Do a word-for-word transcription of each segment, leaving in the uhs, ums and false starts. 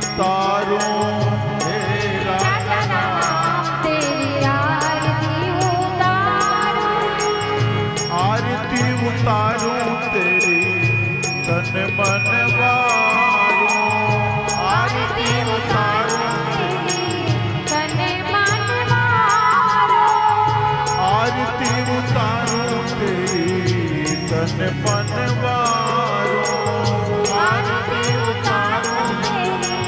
उतारूं, हे राजा राम, तेरी आरती उतारूं। आरती उतारूं तेरी, तन मन वारूं। आरती उतारूं तेरी, तन मन वारूं। आरती उतारूं तेरी, तन मन वारूं। आरती उतारूं तेरी,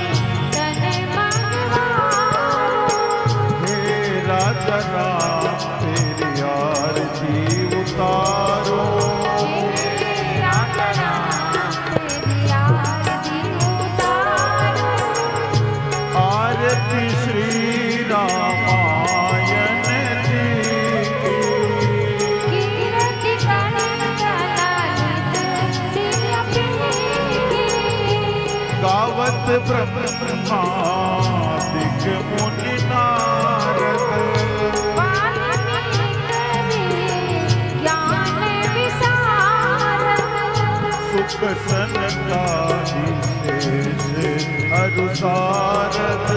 तन मन वारूं। हे राजा राम, तेरी आरती उतारूं। हे राजा राम, तेरी आरती उतारूं। आरती श्री रामायण जी की। कीरति कलित ललित श्री अम्बिके की। गावत ब्रह्मादिक मुनि नारद। वाल्मीकि ज्ञान विशारद। सुख सनकादि शेष अरु सारद।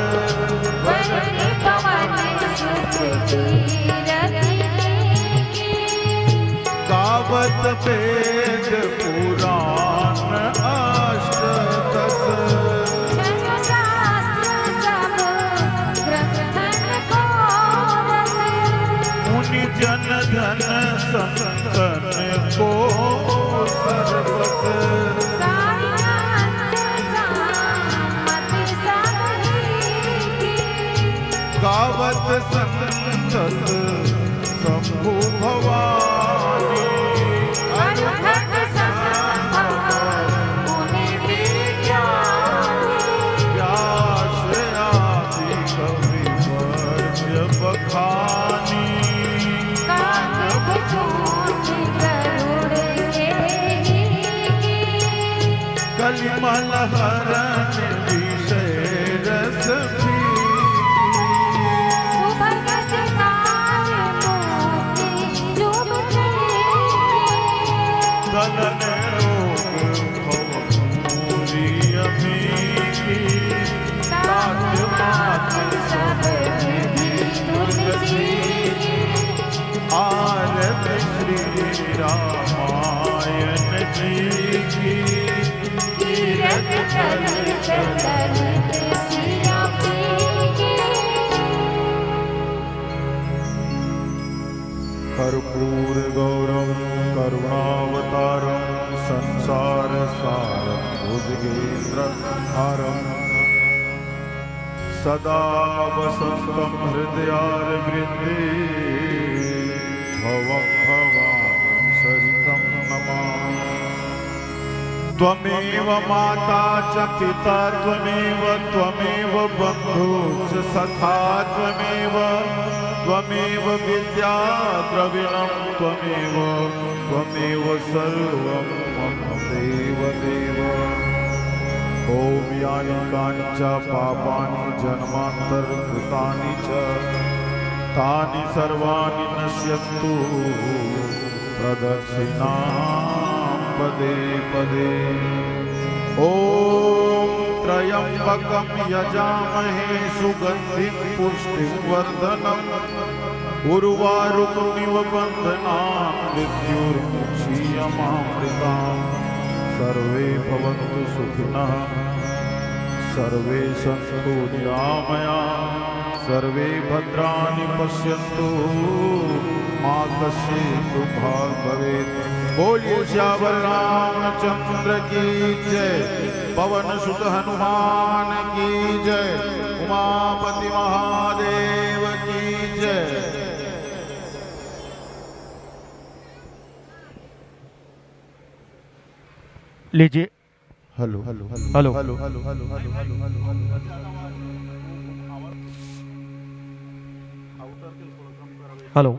वरनि पवन सुत कीरति की। गावत वेद पुराण अष्ट दस। धर्म शास्त्र सब ग्रंथन को रस। मुनि जन धन संतन को सर्वस। सारी हंस सम्मति सब ही की। गावत संतत शंभु भवानी। अनुघट संभव मुनि विज्ञानी। व्यास आदि कवि वर्ज बखानी। कांत कुचूंच गरुड़ सेहि की। कलिमल हरन विषय रस पीकी। सुभग सिंगार मोती चुभ चैकी। गलन रोग भव मूरी अमीकी। तात मात सब विधि तुलसी की। आरत श्री रामायण जी की। कीरत कलित ललित श्री अम्बिके की। कर्पूर गौरम करुणावतारम संसार सारम भुजगेंद्र हारम सदा वसंतम हृदयारविंदे भवम भवानी सहितम नमामि। त्वमेव माता च पिता त्वमेव, त्वमेव बंधु च सखा त्वमेव, त्वमेव विद्या द्रविणम त्वमेव, त्वमेव सर्वम मम देव देव। ओम यानि कानि च पापानि जन्मांतर कृतानि च तानि सर्वाणि नश्यंतु प्रदक्षिणां पदे पदे। ओम त्र्यंबकम यजामहे सुगंधिं पुष्टिं वर्धनम उर्वारुकमिव बंधनान् मृत्युर्मुक्षीयमामृताम्। सर्वे भवन्तु सुखिनः, सर्वे सन्तु निरामयाः, सर्वे भद्राणि पश्यन्तु, मा कश्चित् दुःखभाग् भवेत्। बोलिए सियावर रामचंद्र की जय, पवन सुत हनुमान की जय, उमापति महादेव की जय। लीजिए। Hello, hello, hello. हेलो।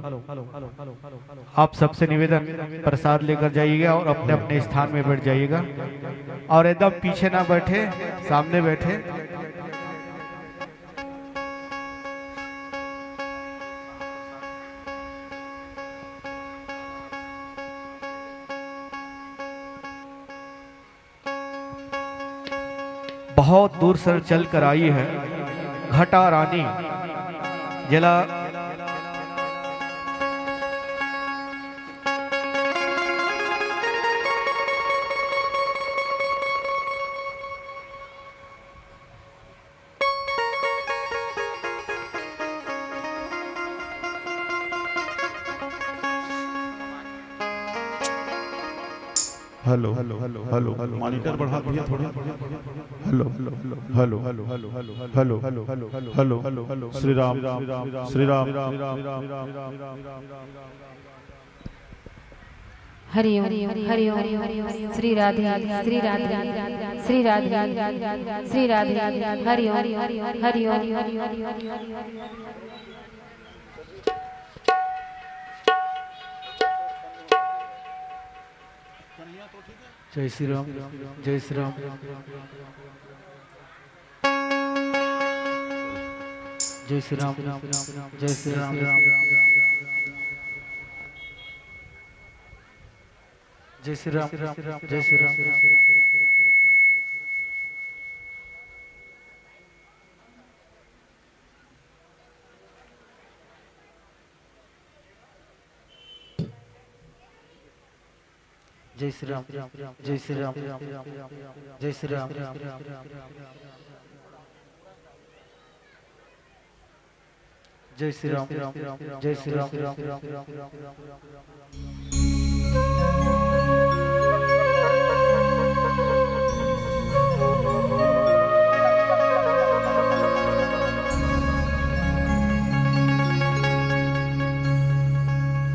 आप सबसे निवेदन, प्रसाद लेकर जाइएगा और अपने अपने स्थान में बैठ जाइएगा। और एकदम पीछे ना बैठे, सामने बैठे। बहुत दूर से चल कर आई है घटा रानी, जेला hello, hello, hello, hello, hello, monitor बढ़ा भैया थोड़ा। Hello, hello, hello, hello, hello, Shri Ram, Shri Ram. Hari Om, Hari Om, Shri Radhe, Shri Radhe, Shri Radhe, Shri Radhe, Hari Om, Hari Om. जय श्री राम, जय श्री राम, जय श्री राम, जय श्री राम, जय श्री राम, जय श्री राम। जय श्री राम, जय श्री राम, जय श्री राम, जय श्री राम, जय श्री राम।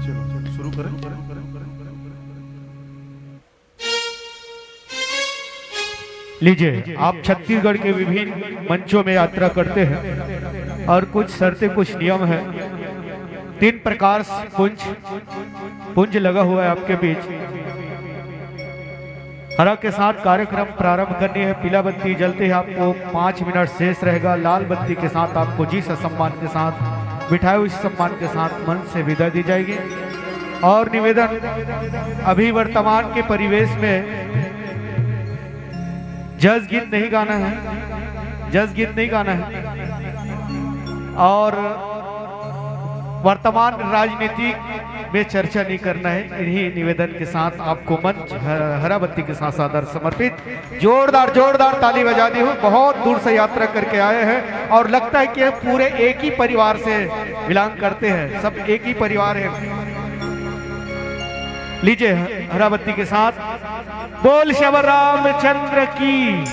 चलो, शुरू करें। लीजिए, आप छत्तीसगढ़ के विभिन्न मंचों में यात्रा करते हैं और कुछ शर्तें, कुछ नियम हैं। तीन प्रकार से पुंज, पुंज लगा हुआ है आपके बीच। हरा के साथ कार्यक्रम प्रारंभ करनी है। पीला बत्ती जलते ही आपको पाँच मिनट शेष रहेगा। लाल बत्ती के साथ आपको जिस सम्मान के साथ बिठाए, उस सम्मान के साथ मंच से विदा दी जाएगी। और निवेदन, अभी वर्तमान के परिवेश में जस गीत नहीं गाना है, जस गीत नहीं गाना है और वर्तमान राजनीति में चर्चा नहीं करना है। इन्हीं निवेदन के साथ आपको मंच ह-, हरा बत्ती के साथ सादर समर्पित। जोरदार, जोरदार ताली बजा दी हूँ। बहुत दूर से यात्रा करके आए हैं और लगता है कि हम पूरे एक ही परिवार से बिलोंग करते हैं, सब एक ही परिवार है। लीजिए, हरा बत्ती के साथ बोल श्याम रामचंद्र की।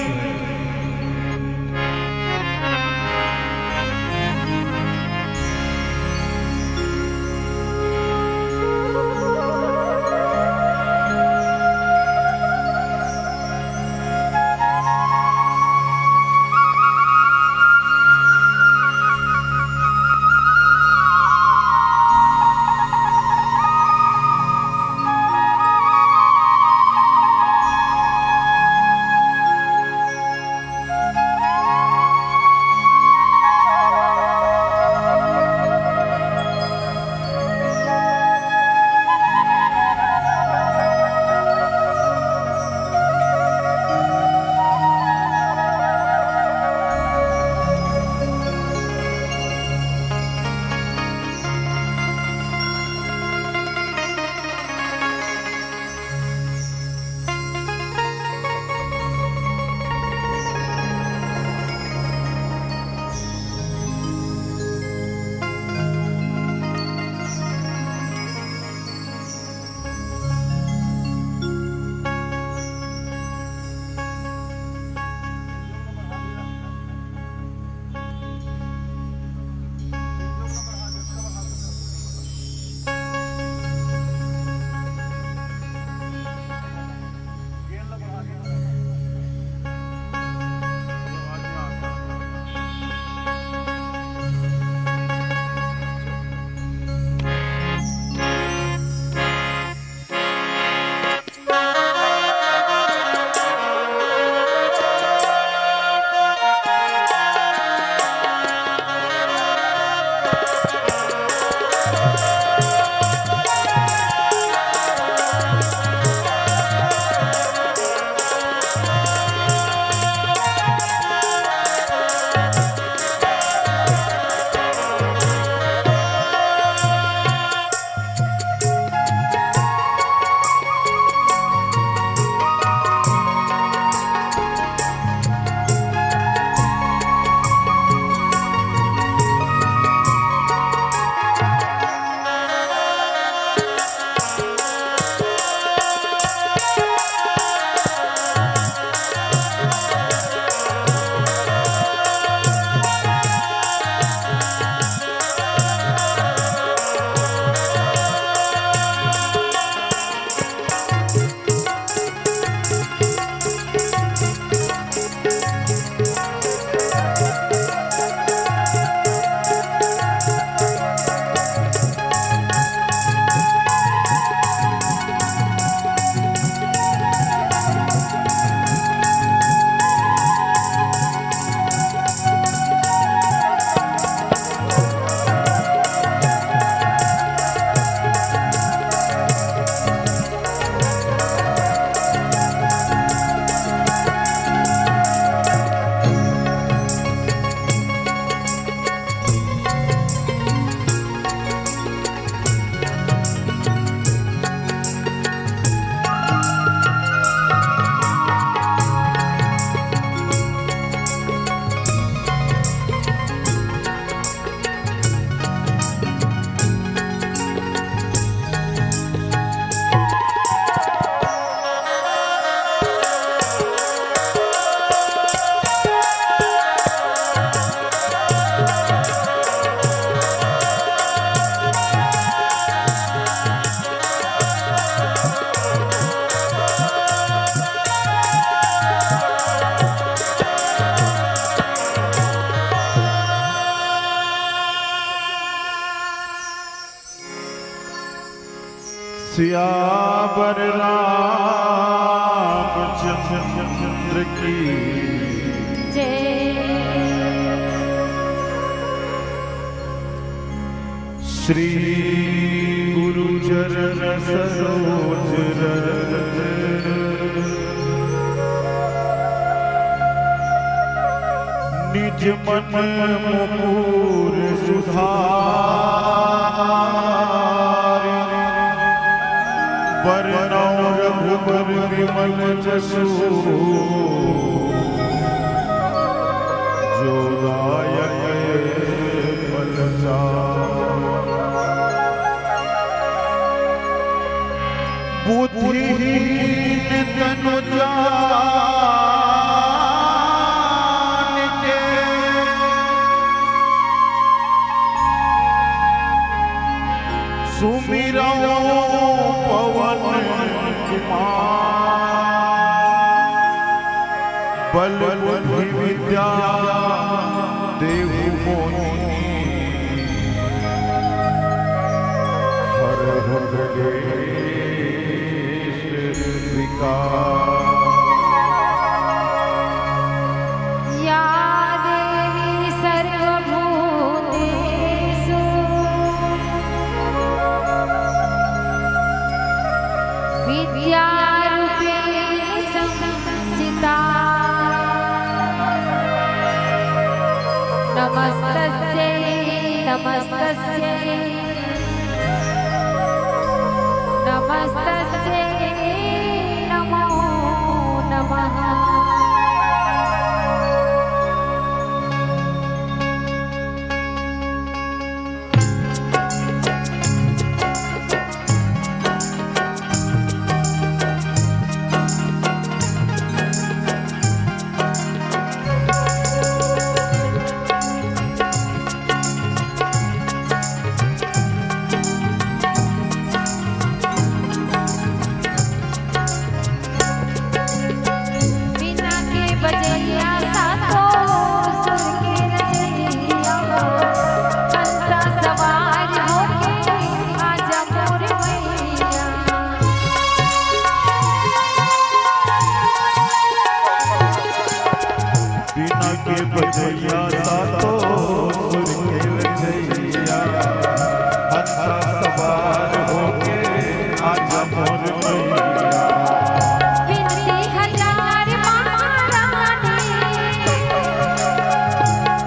सियावर रामचंद्र की जय। श्री गुरु चरण सरोज रज निज मन मुकुर सुधारि। बरनउँ रघुबर विमल जसु जो दायक फल चारि। बुद्धिहीन तनु जान के सुमिरउँ पवन कुमार। बल बुद्धि विद्या देहु मोहि हरहु कलेश विकार। या देवी सर्वभूतेषु विद्यारूपेण संस्थिता। नमस्तस्यै, नमस्तस्यै, नमस्तस्यै नमो नमः। बीना के बजइया सातो सुर के रचइया, हंसा सवार होके आजा मोर मैया। बीना के बजइया सातो सुर के रचइया, हंसा सवार होके आजा मोर मैया। बिनती हजार महारानी,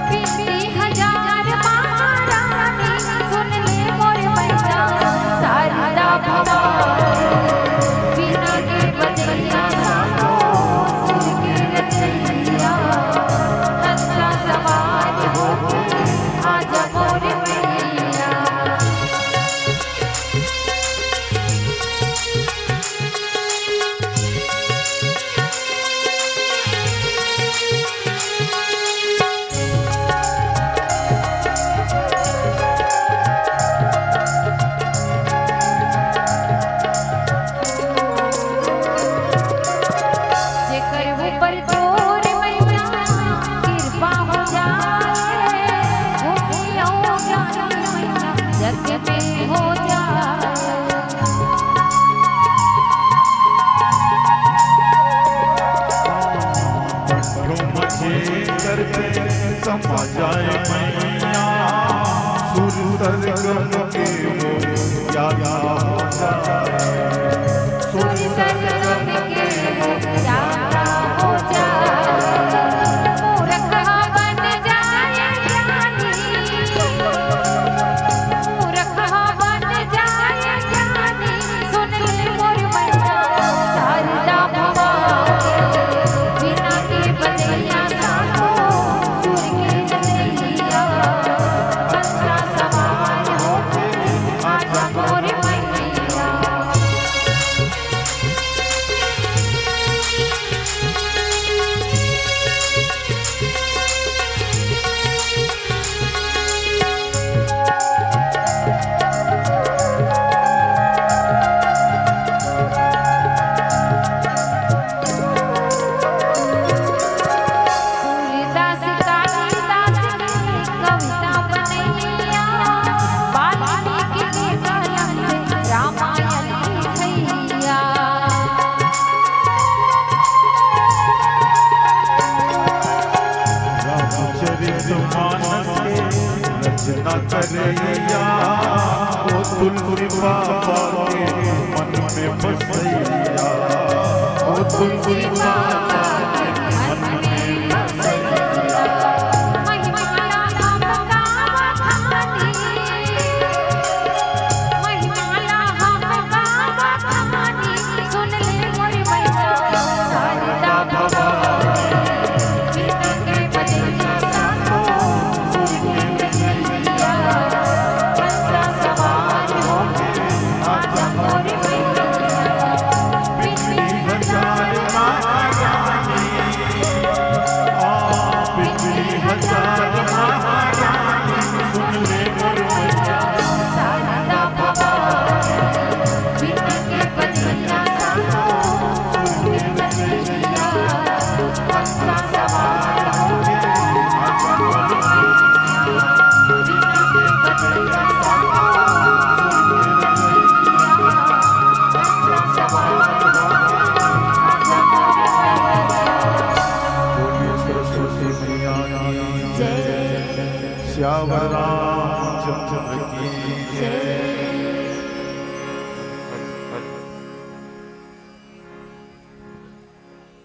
बिनती हजार महारानी, सुन ले मोर मैया शारदा भवानी। बीना के बजइया सातो सुर के रचइया, हंसा सवार होके आजा मोर मैया। जेकर ऊपर तोर मैया कृपा हो जाए, होके अउ ज्ञानी मैया जग में हो जाए। ब्रह्म के कर पे समा जाए मैया, सुर सरगम के वो ज्ञाता हो जाए। सुर सरगम के वो ज्ञाता हो जाए। मूर्ख बन जाए ज्ञानी, मूर्ख बन जाए ज्ञानी, सुन ले मोर मैया शारदा भवानी। बीना के बजइया सातो सुर के रचइया, हंसा सवार होके आजा मोर मैया। चरित मानस के रचना करैया, ओ तुलसी बाबा के मन में बसैया, ओ तुलसी बाबा के मन में बसैया। बोलिए सरस्वती मैया की जय। सियावर रामचंद्र की जय।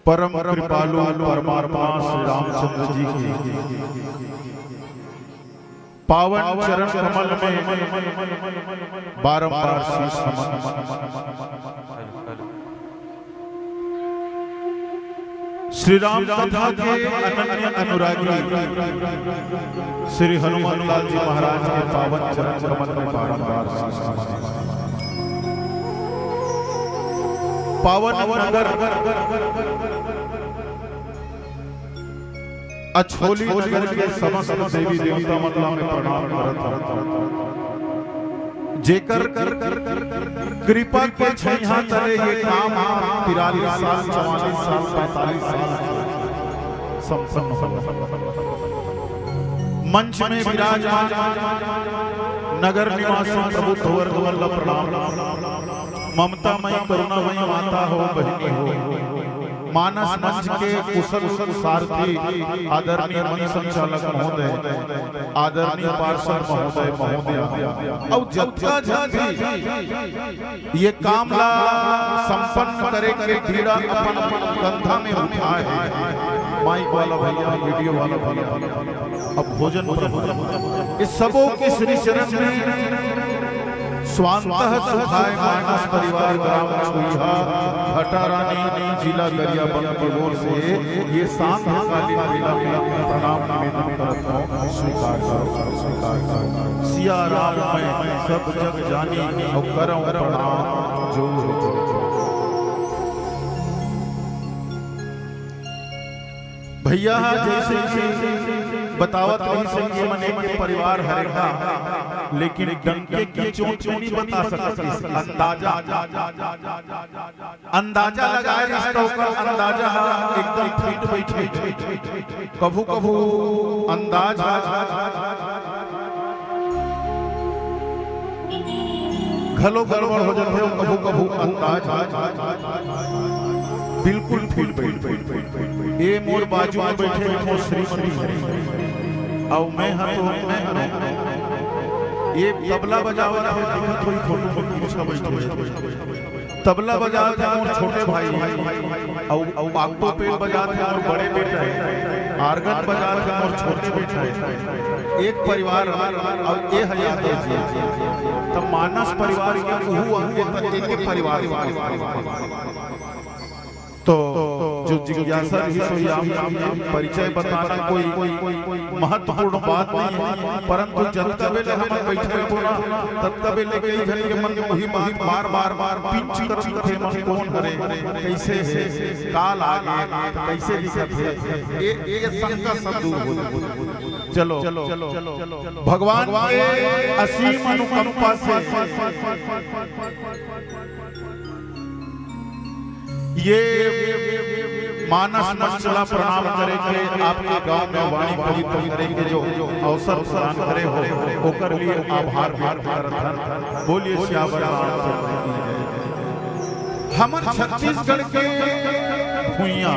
परम कृपालु परमात्मा श्री रामचंद्र जी की पावन चरण कमल में बारंबार शीश नमन। श्री राम कथा के अनन्य अनुरागी श्री हनुमान लाल जी महाराज के पावन चरण कमल में बारंबार शीश नमन। पावन नगर अछोली नगर के समस्त देवी देवता मन ला मैं प्रणाम करत हूँ, जेकर कृपा के छैहा तले ये काम तिरालीस साल, चवालीस साल, पैंतालीस साल संपन्न हो। मंच में विराजमान नगर निवासी प्रबुद्ध वर्ग मन ला प्रणाम। ममता मई करुणा मई माता हो, बहिनी हो, मानस मंच के कुशल सारथी आदरणीय मंच संचालक महोदय, आदरणीय पार्षद महोदय, महोदया, अउ जतका झन भी ये काम ला संपन्न करे के बीड़ा अपन कंधा में उठाए हे, माइक वाला भैया, वीडियो वाला भैया, अब भोजन प्रभु, ये सबो के श्री चरण में स्वांतः सुखाय मानस परिवार ग्राम छुईहा घटारानी जिला गरियाबंद की ओर से ये सांध्यकालीन बेला में प्रणाम निवेदन करत हूँ, स्वीकार करो, स्वीकार करो। सिया राम मैं सब जग जानी अउ करौं प्रणाम जोर जोर। भैया, जैसे कि बतावत रहिस हे कि ये मन एक परिवार हरे का, लेकिन डंके की चोट में नहीं बता सकत हे, अंदाजा, अंदाजा लगाए रहिस त ओकर अंदाजा ह एकदम फिट बैठे। कभू कभू अंदाज ह घलो गड़बड़ हो जाथे, अउ कभू कभू अंदाज बिल्कुल फिट बैठे। ये मोर बाजू में बैठे हे मोर श्रीमती, अउ मैं ह तो मैं ह, ये तबला बजावत हे, देखत होही फोटो में पीछा बैठे हे। तबला बजात हे मोर छोटे भाई, अउ, अउ ऑक्टो पेड बजात हे मोर बड़े बेटा हे, आर्गन बजात हे मोर छोटे बेटा हे। एक परिवार अउ ये ह यादव जी, त मानस परिवार के उहू अंग के त एके परिवार। तो जो जिज्ञासा रही सो ये आप परिचय बताना कोई महत्वपूर्ण बात नहीं है, परंतु जतका बेले हम बैठे रहो ना, ततका बेले कई झन के मन में वही बात बार बार बार पिंच करत रहिथे, मन कौन हरे, कैसे हे, का लागे, कैसे दिखत हे, ये, ये शंका सब दूर हो जाए। चलो, भगवान के असीम अनुकंपा से ये मानस मंच ला प्रणाम करे के, आपके गांव में वाणी पवित्र करे के जो अवसर प्रदान करे हो, ओकर लिए आभार व्यक्त करत हन। बोलिए सियावर रामचंद्र की जय। हमर छत्तीसगढ़ के भुइयां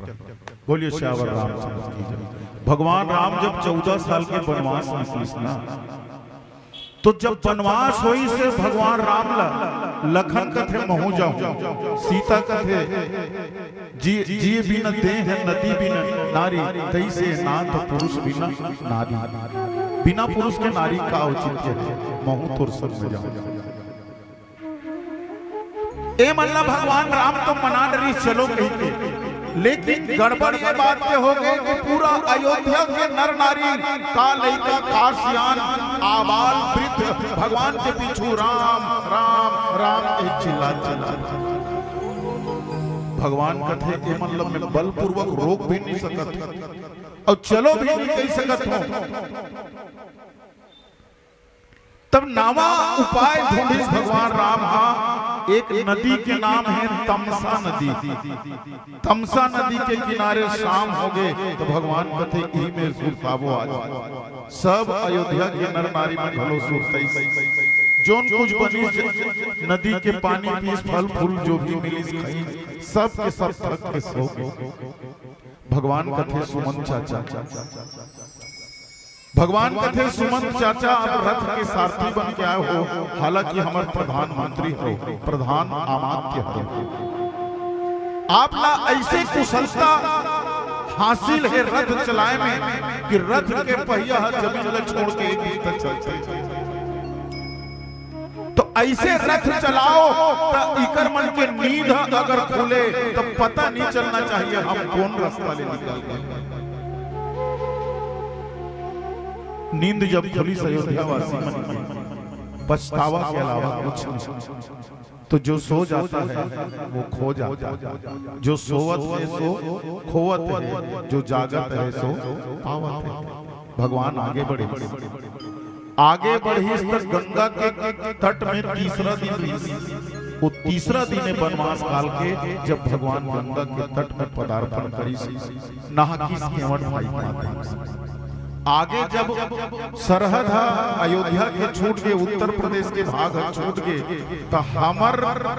रहा। बोलिए सियावर रामचंद्र की जय। भगवान राम जब चौदह साल के बनवास निकलिस ना, तो जब बनवास होइस भगवान राम ला, लखन कथे महूं जाहूं, सीता कथे जी, जी बिन देह नदी बिन नारी, तैसे नाथ पुरुष बिन नारी। बिना पुरुष के नारी का औचित्य हे? महूं तोर संग में जाहूं। ए मन ला भगवान राम तो मना डरिस चलो कहिके, लेकिन गड़बड़ ये बात के हो गए कि पूरा अयोध्या के नर नारी, का लइका का सियान, आबाल वृद्ध भगवान के पीछू राम राम राम के चिल्ला चिल्ला। भगवान कथे ए मन ला मैं बलपूर्वक रोक भी नहीं सकत और चलो भी नहीं कह सकत हूं। तब नवा उपाय ढूंढिस भगवान राम हा। एक नदी के नाम हे तमसा नदी। तमसा नदी के किनारे शाम हो गए तो भगवान कथे इही में सुरताबो आज। सब अयोध्या के नर नारी मन घलो सुरतइस। जोन कुछ बनिस नदी के पानी पीस, फल फूल जो भी मिलिस खाइस, सब के सब थक के सो गए। भगवान कथे सुमन चाचा, भगवान कथे सुमन चाचा आप रथ के सारथी बन के आए हो, हालांकि हमर प्रधानमंत्री हो, प्रधान अमात्य हो। आप ला ऐसे कुशलता हासिल हे रथ चलाए में कि रथ के पहिया ह जमीन ला छोड़ के एक दिन तक चलथे। तो ऐसे रथ चलाओ त इकर मन के नींद ह अगर खुले त पता नहीं चलना चाहिए हम कौन रास्ता ले निकल गए। नींद जब खुलिस अयोध्या वासी मन के, पछतावा के अलावा कुछ नहीं। तो जो सो जाता है वो खो जाता है, जो सोवत है सो खोवत है, जो जागत है सो पावत है। भगवान आगे बढ़े। आगे बढ़िस त गंगा के तट में तीसरा दिन रहिस। वो तीसरा दिन हे बनवास काल के, जब भगवान गंगा के तट में पदार्पण करिस, नहाकिस केवट भाई के माध्यम से। आगे जब सरहद ह अयोध्या के छूट गे, उत्तर प्रदेश के भाग ह छूट गे, त हमर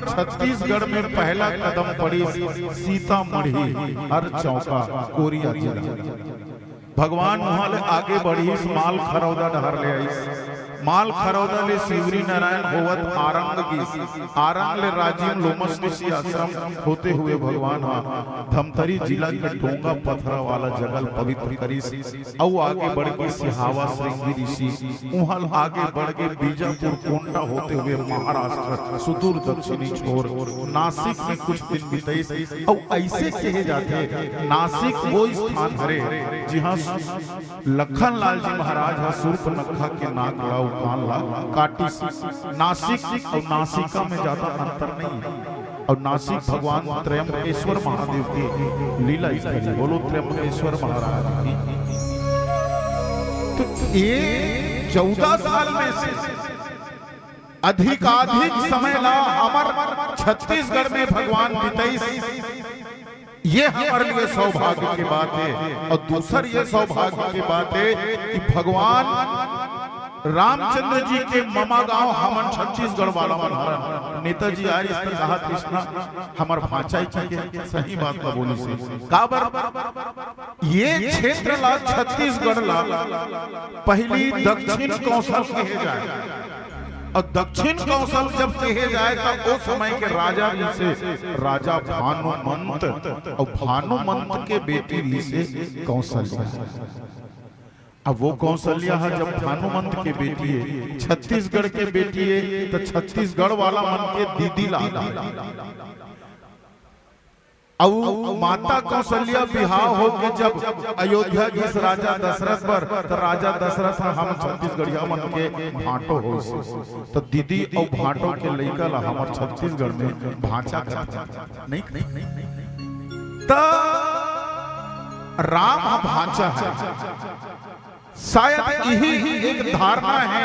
छत्तीसगढ़ में पहला कदम पड़िस सीतामढ़ी हर चौका कोरिया जिला। भगवान उहां ले आगे बढ़िस, माल खरौदा डहर ले आइस। माल खरौदा ले शिवरी नारायण होवत आरंग गिस। आरंग ले राजिम लोमश ऋषि आश्रम होते हुए भगवान हा धमतरी जिला के डोंगा पथरा वाला जगह ल पवित्र करिस। अउ आगे बढ़ के सिहावा श्रृंगी ऋषि, उहां ल आगे बढ़ के बीजापुर कोंटा होते हुए महाराष्ट्र सुदूर दक्षिणी छोर नासिक में कुछ दिन बिताइस। अउ ऐसे कहे जाथे नासिक वो स्थान हरे जिहां लखन लाल जी महाराज ह सूर्पनखा के नाक ला, उकान ला काटिस। नासिक अउ नासिका में ज्यादा अंतर नहीं है। अउ नासिक भगवान त्र्यंबकेश्वर महादेव के लीला स्थली। बोलो त्र्यंबकेश्वर महाराज की। तो ये चौदह साल में से अधिकाधिक समय ला हमर छत्तीसगढ़ में भगवान बिताइस। ये हमर लिए सौभाग्य के बात हे। अउ दूसर ये सौभाग्य के बात हे कि भगवान रामचंद्र जी के ममा गांव हमन छत्तीसगढ़ वाला मन हरन। नेताजी आरिस त कहा कृष्णा हमर भांचा ही के सही बात ला बोलिस हे। काबर ये क्षेत्र ला, छत्तीसगढ़ ला पहिली दक्षिण कौशल कहे जाए। अउ दक्षिण कौशल जब कहे जाए त ओ समय के राजा रहिस हे राजा भानुमंत, अउ भानुमंत के बेटी रहिस हे कौशल्या। अब वो कौशल्या ह जब भानुमंत के बेटी हे, छत्तीसगढ़ के बेटी हे, त छत्तीसगढ़ वाला मन के दीदी लागथे। अउ माता कौशल्या बिहाव होके जब अयोध्या गिस राजा दशरथ बर, त राजा दशरथ ह हम छत्तीसगढ़िया मन के भांटो होइस। त दीदी अउ भांटो के लइका ला हमर छत्तीसगढ़ में भांचा कथे। नहीं, नहीं, नहीं, नहीं। त राम ह भांचा हे। शायद इही एक धारणा हे,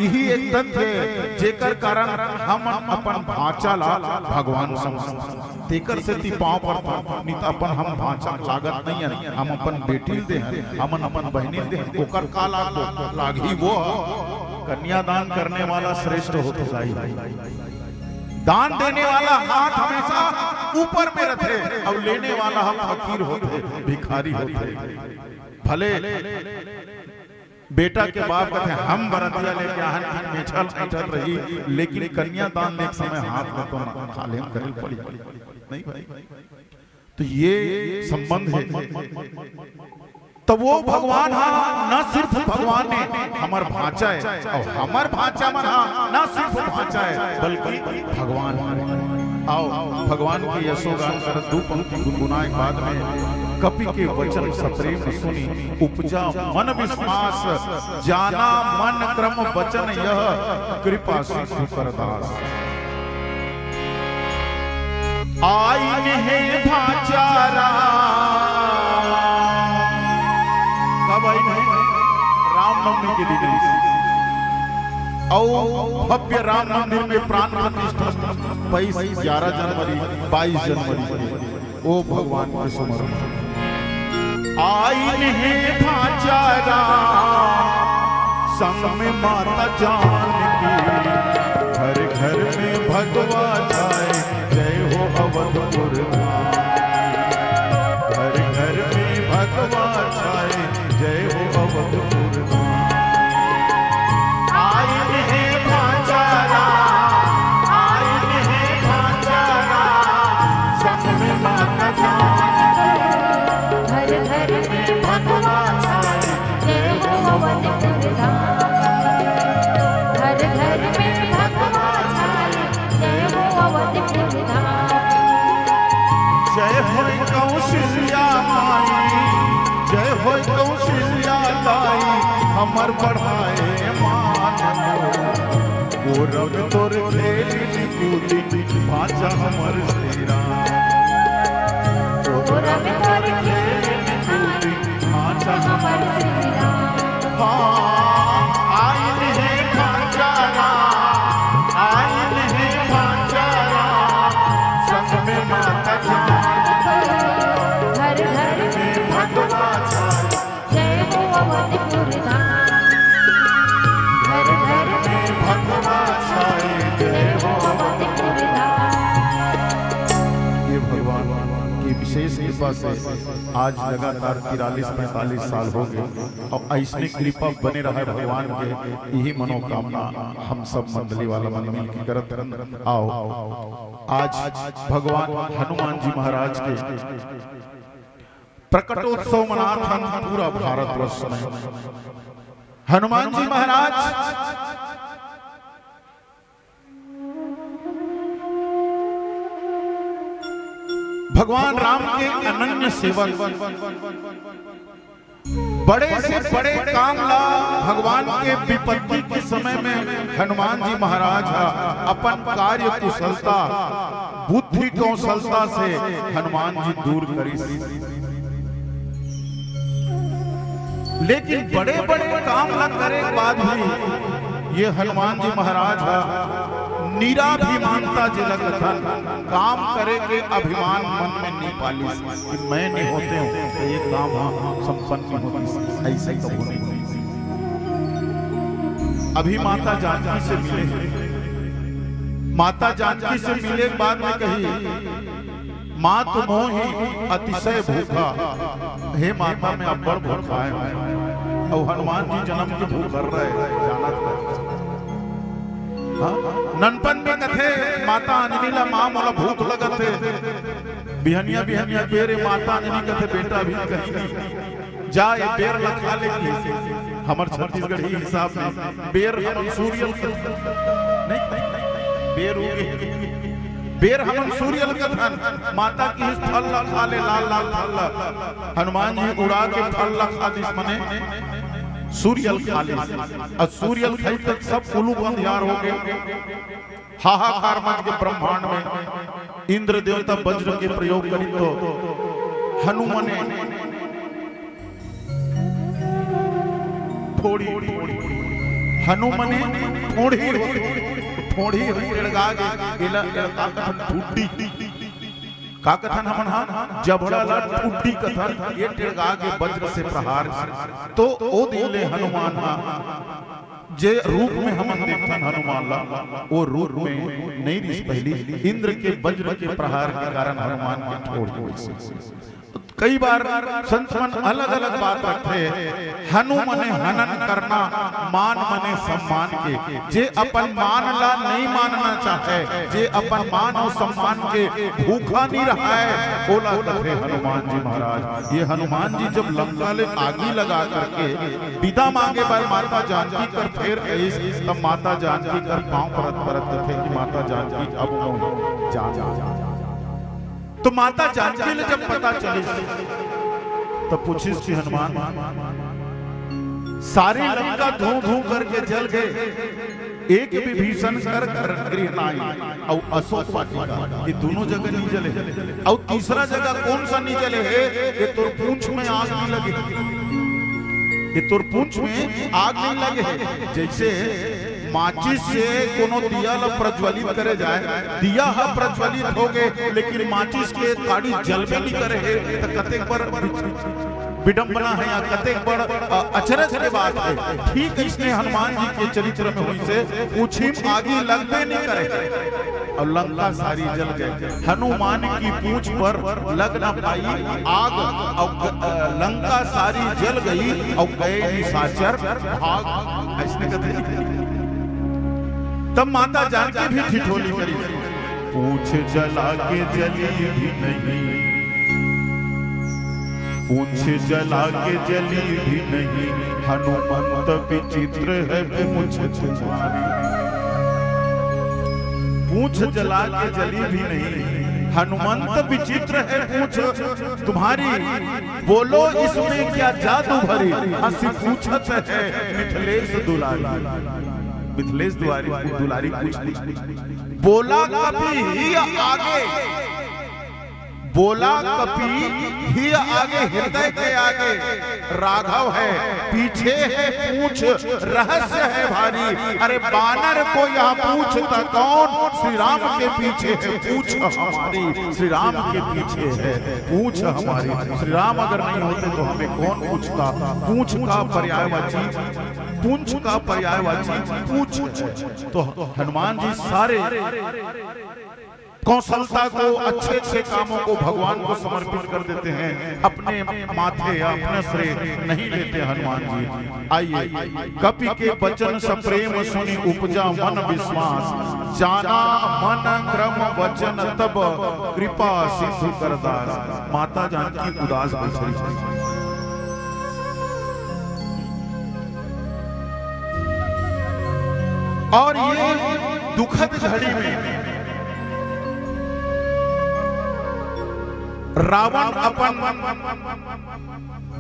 इही एक तथ्य हे, जेकर कारण हम अपन भांचा ला भगवान समझथन। तेकर सेती पांव परथन, नहीं त अपन हम भांचा लागत नहीं हन, हम अपन बेटी ल देहन, हमन अपन बहिनी ल देहन, ओकर का लागबो? लागही वो ह। कन्यादान करने वाला श्रेष्ठ होथे दाई। दान देने वाला हाथ हमेशा ऊपर में रथे, अउ लेने वाला ह फकीर होथे, भिखारी होथे। भले बेटा के बाप कथे, "हम बरतिया लेके आहन, कि मेछा ल ऐंठत रही, लेकिन कन्यादान लेके समय हाथ में तो ना, खाल्हे म करे ल पड़ी।" नहीं भाई, तो ये संबंध हे। त वो भगवान ह, न सिर्फ भगवान हे, हमर भांचा हे, अउ हमर भांचा मन ह न सिर्फ भांचा हे, बल्कि भगवान हे। आओ, भगवान के यशोगान करत दू पंक्ति गुनगुनाए के बाद में, "कपि के वचन सप्रेम सुनि, उपजा मन विश्वास, जाना मन क्रम वचन यह, कृपा सिंधु कर दास।" आइन हे भांचा राम। कब आइन हे? रामनवमी के दिन आइन हे। अउ भव्य राम मंदिर में प्राण प्रतिष्ठा बाईस, ग्यारह जनवरी, बाईस जनवरी के। ओ भगवान के समर्पण। आइन हे भांचा राम, संग में माता जानकी, घर घर में भगवा छाए, जय हो अवधपुर धाम। घर घर में भगवा छाए, जय हो अवधपुर धाम। आइन हे भांचा राम, आइन हे भांचा राम, संग में माता जानकी। घर घर में भगवा छाए, जय हो अवधपुर धाम। घर घर में भगवा छाए, जय हो अवधपुर धाम। जय होय कौशल्या माई, जय होय कौशल्या दाई, हमर बढ़ाए मान हो। गौरव तोर खेल कूदी, भांचा हमर श्री राम। गौरव तोर खेल कूदी, भांचा हमर श्री राम। हाँ, आइन हे भांचा राम, आइन हे भांचा राम, संग में माता जानकी। घर घर में भगवा छाए, जय हो अवधपुर धाम। घर घर में भगवा छाए, जय हो अवधपुर धाम। ये भगवान की विशेष कृपा से आज लगातार तिरालीस पैंतालीस साल हो गए अउ अइसने कृपा बने रहे भगवान के, यही मनोकामना हम सब मंडली वाला मन मिल के करत हन। आओ, आज भगवान हनुमान जी महाराज के प्रकटोत्सव मनात हन पूरा भारतवर्ष में। हनुमान जी महाराज भगवान राम के अनन्य सेवक, बड़े से बड़े काम ला भगवान के विपत्ति के समय में हनुमान जी महाराज ह अपन कार्य कुशलता, बुद्धि कौशलता से हनुमान जी दूर करिस। लेकिन बड़े-बड़े काम ला करे के बाद भी ये हनुमान जी महाराज ह निराभिमानता जेला कथन, काम करे के अभिमान मन में नहीं पालिस कि मैं नहीं होते हूँ तो ये काम ह संपन्न नहीं होतिस, ऐसे कबो नहीं होतिस। अभी माता जानकी से मिले, माता जानकी से मिले के बाद में कही, "मात मोहि अतिशय भूखा।" हे माता, मैं अब्बड़ भूखा हे। अउ हनुमान जी जनम के भूख हर रहे, जानत रहे। हाँ? ननपन में कथे माता अंजनी ला, "माँ, मोला भूख लगत हे।" बिहनिया बिहनिया बेरे माता अंजनी कथे, "बेटा, अभी कहीं नहीं।" जा ये बेर ला खा ले, कि हमर छत्तीसगढ़ी हिसाब में बेर हमन सूर्य ल कथन, नहीं, बेर उगे, बेर हमन सूर्य ल कथन। माता किहिस फल ला खा ले, लाल लाल फल ला। हनुमान जी उड़ा के फल ला खा दिस, मने सूर्य ल खा ले। अउ सूर्य ल खाई त सब कुलू अंधियार हो गे। हाहाकार मच के ब्रह्मांड में। इंद्र देवता वज्र के प्रयोग करी तो हनुमने फोड़ी, फोड़ी, हनुमने फोड़ी होती, फोड़ी होती टेड़गा गे, एला टेड़गा कथन ठुड्डी। का कथन हमन हा? जबड़ा ला ठुड्डी कथन, ये टेड़गा गे वज्र से प्रहार से। तो ओ दिन ले हनुमान हा जे रूप में हमन देखथन हनुमान ला, वो रूप में नहीं रिहिस पहली। इंद्र के वज्र के प्रहार के कारण हनुमान के ठोड़ हो गइस। कई बार संत मन अलग-अलग बात रखथे, हनु मने हनन करना, मान मने सम्मान के। जे अपन मान ला नहीं मानना चाहे, जे अपन मान अउ सम्मान के भूखा नहीं रहाय, ओला कथे हनुमान जी महाराज। ये हनुमान जी जब लंका ले आगी लगा करके बिदा मांगे बर माता जानकी कर फेर आइस, तब माता जानकी कर पांव परत परत कथे कि माता जानकी, अब मोहि जान। तो माता जानकी ले जब पता चलिस, तब पूछिस कि हनुमान, सारी लंका धू धू करके जल गे, एक विभीषण कर घर गृह नाई, अउ अशोक वाटिका, ये दोनों जगह नहीं जले। अउ तीसरा जगह कौन सा नहीं जले हे? ये तोर पूंछ में आग नहीं लगे, ये तोर पूंछ में आग नहीं लगे हे। जैसे माचिस से कोनो दिया ला प्रज्वलित करे जाए, दिया हा प्रज्वलित हो गे, लेकिन माचिस के ताड़ी जलबे नहीं करे हे, त कतेक बड़ विडंबना हे या कतेक बड़, अ, अचरज के बात हे। ठीक इसने हनुमान जी के चरित्र में होइस हे, पूंछी म आगी लगबे नहीं करे। अउ लंका सारी जल गे। हनुमान की पूंछ पर लग न पाई आग, अउ ग-, अ, लंका सारी जल गई, अउ गए निशाचर भाग। अइसने कथे। तब माता जानकी भी ठिठोली करिस, पूंछ जला के जली भी नहीं, पूंछ जला के जली भी नहीं, हनुमंत विचित्र है पूंछ तुम्हारी। पूंछ जला के जली भी नहीं, हनुमंत विचित्र है पूंछ तुम्हारी। बोलो इसमें क्या जादू भरी, हंसी पूछत है मिथिलेश दुलारी। मिथिलेश दुलारी, दुलारी पूछ ली। बोला कपि ही आगे, बोला कपि ही आगे, हृदय के आगे राघव है, पीछे है पूंछ, रहस्य है भारी। अरे बानर को यह पूछता कौन, श्री राम के पीछे है पूंछ हमारी, श्री राम के पीछे है पूंछ हमारी। श्री राम अगर नहीं होते तो हमें कौन पूछता? पूंछ का पर्यायवाची, पूंछ का पर्यायवाची पूंछ है। तो हनुमान जी सारे कौशलता को, अच्छे अच्छे कामों को भगवान को समर्पित कर देते हैं, अपने माथे या अपने श्रेय नहीं लेते हनुमान जी। आइए, कपि के वचन सप्रेम सुनि उपजा मन विश्वास, जाना मन क्रम वचन तब कृपा सिंधु कर दास। माता जानकी उदास बैठी। और ये दुखद घड़ी में रावण अपन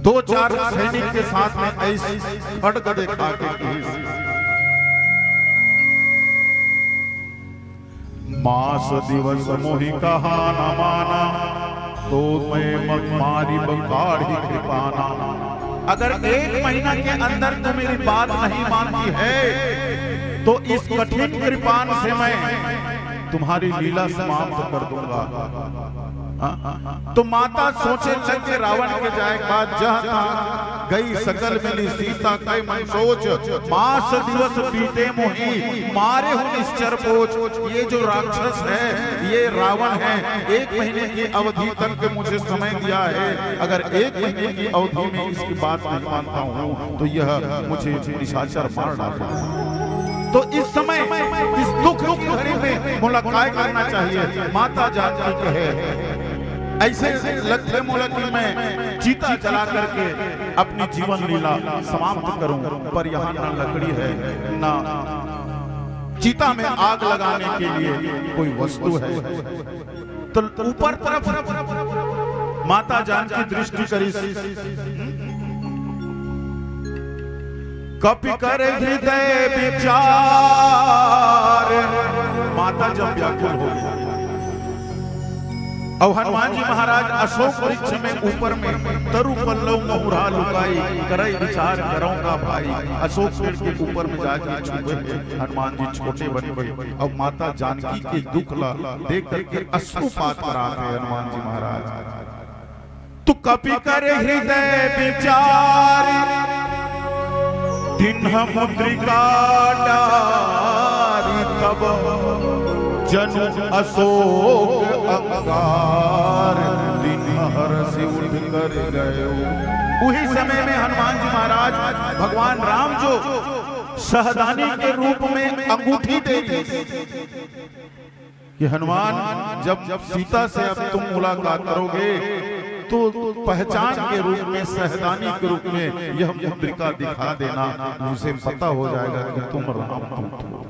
दो चार सैनिक के साथ में ऐसे खड्ग देखा के किहिस, मास दिवस मोहि कहा न माना, तो मैं मग मारी बकाढ़ी कृपाना। अगर एक महीना के अंदर तू मेरी बात नहीं मानती है, तो इस कठिन कृपान से मैं तुम्हारी लीला समाप्त कर दूंगा। हाँ? तो माता सोचे लग के रावण के जाए के बाद, जहाँ तहाँ गई सकल मिली सीता कहि मन सोच, मास दिवस बीते मोहि मारेहु निश्चर पोच। ये जो राक्षस है, ये रावण है, एक महीने की अवधि तक मुझे समय दिया है, अगर एक महीने की अवधि में इसकी बात नहीं मानता हूँ तो यह मुझे निशाचर मार डालेगा। तो इस समय, इस दुख की घड़ी में मोला काय करना चाहिए? माता जानकी कहे, ऐसे लगथे मोला कि मैं चिता जला करके अपनी जीवन लीला समाप्त करूं, पर यहाँ ना लकड़ी है, ना चिता में आग लगाने के लिए कोई वस्तु है। तो ऊपर तरफ माता जानकी दृष्टि करिस, कपि करे हृदय विचार। माता जब व्याकुल हो गई, अउ हनुमान जी महाराज अशोक वृक्ष में ऊपर में तरु पल्लव महुरा लुकाई, करई विचार करौं का भाई। अशोक पेड़ के ऊपर में जाके छुपे हैं हनुमान जी, छोटे बन के। अब माता जानकी के दुख ला देख करके अश्रुपात करात हे हनुमान जी महाराज। तो कपि करे हृदय विचार, दीन्ह मुद्रिका डारि तब जनु अशोक अंगार, दीन्ह हरषि उठि करि गए। उही समय में हनुमान जी महाराज भगवान राम जो सहदानी के रूप में अंगूठी दे रही कि हनुमान, जब सीता से अब तुम मुलाकात करोगे तो पहचान के रूप में, सहदानी के रूप में यह मुद्रिका दिखा देना, उसे पता हो जाएगा कि तुम रामदूत हो।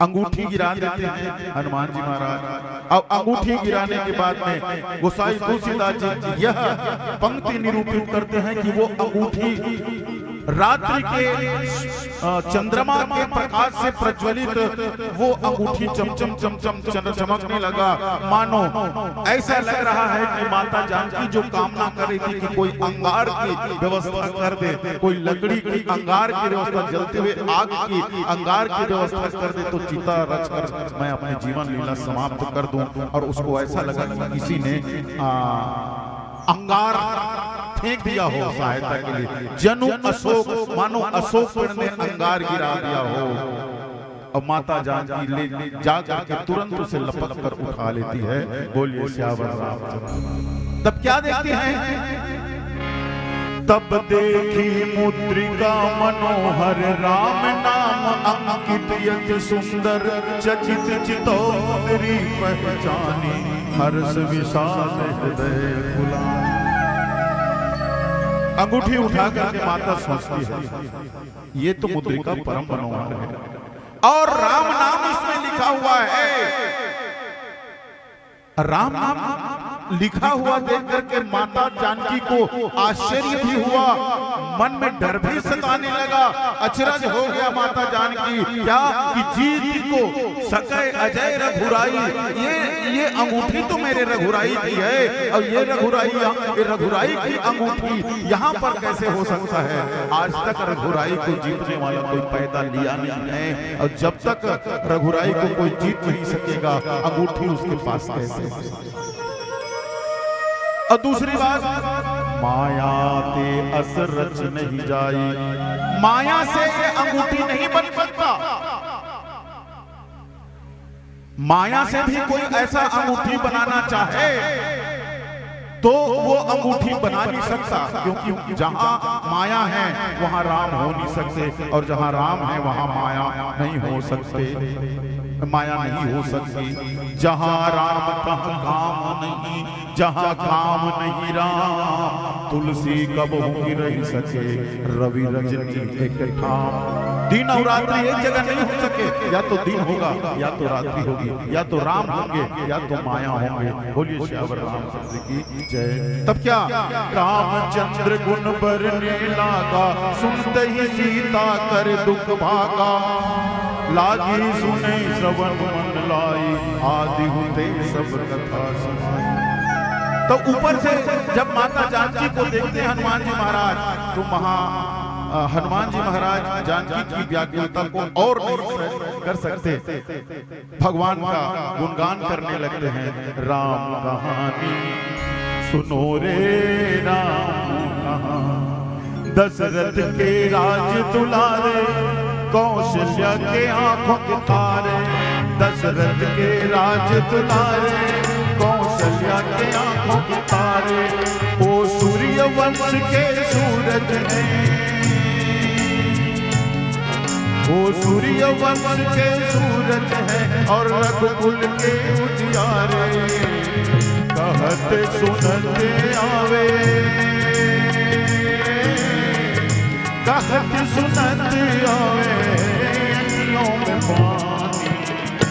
अंगूठी गिरा देते हैं हनुमान जी महाराज। अब अंगूठी गिराने के बाद में गोसाई तुलसीदास जी यह पंक्ति निरूपित करते हैं कि वो अंगूठी रात्रि के, अ, चंद्रमा के प्रकाश से प्रज्वलित वो अंगूठी चमचम चमचम चम-, चमकने लगा, मानो ऐसा लग रहा है कि माता जानकी जो कामना कर रही थी कि कोई अंगार की व्यवस्था कर दे, कोई लकड़ी की अंगार की व्यवस्था, जलते हुए आग की अंगार की व्यवस्था कर दे, तो चिता रच कर मैं अपनी जीवन लीला समाप्त कर दूं। और उसको ऐसा लगा कि किसी ने, आ, अंगार फेंक दिया हो सहायता के लिए। जनु अशोक, मानो अशोक पेड़ ने अंगार गिरा दिया हो। और माता जानकी ले जा करके तुरंत उसे लपक कर उठा लेती है। बोलिए सियावर रामचंद्र। तब क्या देखते हैं? तब देखी मुद्रिका मनोहर राम नाम अंकित यति सुंदर, चकित चितौंदरी पहचानी हर्ष विषाद हृदय पुलानी। अंगूठी उठा करके माता सोचती है, ये तो मुद्रिका परम मनोहर है और राम नाम इसमें लिखा हुआ है। राम नाम लिखा हुआ देख करके माता जानकी को आश्चर्य भी हुआ, मन में डर भी सताने लगा। अचरज हो गया माता जानकी, क्या कि जीत को सके अजय रघुराई, ये, ये अंगूठी तो मेरे रघुराई की है और ये रघुराई, ये रघुराई की अंगूठी यहाँ पर कैसे हो सकता है? आज तक रघुराई को जीतने वाला कोई पैदा लिया नहीं है और जब तक रघुराई को कोई जीत नहीं सकेगा, अंगूठी उसके पास कैसे? और दूसरी बात, माया ते अस रच नहीं जाई, माया से ये अंगूठी नहीं बन सकता। माया से भी कोई ऐसा अंगूठी बनाना चाहे तो वो अंगूठी बना नहीं सकता, क्योंकि जहां माया है वहां राम हो नहीं सकते और जहां राम है वहां माया नहीं हो सकते, माया नहीं हो सकती। जहां राम तहां काम नहीं, जहां काम नहीं राम, तुलसी कबहूं गिरहि सके, रवि रजनी एक ठाम। दिन और रात्रि एक जगह नहीं हो सके, या तो दिन होगा या तो रात्रि होगी, या तो राम होंगे या तो माया होंगे। बोलिए सियावर रामचंद्र की जय। तब क्या? रामचंद्र गुण बरने लागा, सुनते ही सीता कर दुख भागा। लागी सुने श्रवण मन लाई, आदि हुते सब कथा सुनाई। तो ऊपर से जब माता जानकी को देखते हैं हनुमान जी महाराज, तो महा अ, हनुमान जी महाराज जानकी की व्याकुलता को और नहीं सहन कर सकते। भगवान का गुणगान करने लगते हैं। राम कहानी सुनो रे राम कहानी, दशरथ के राज दुलारे, कौशल्या के आंखों के तारे। दशरथ के राज दुलारे, कौशल्या के आंखों के तारे। वो सूर्यवंश के सूरज हैं, वो सूर्यवंश के सूरज हैं और रघुकुल के उजियारे। कहत सुनत आवे, कहत सुनत आवे, अखियों में पानी।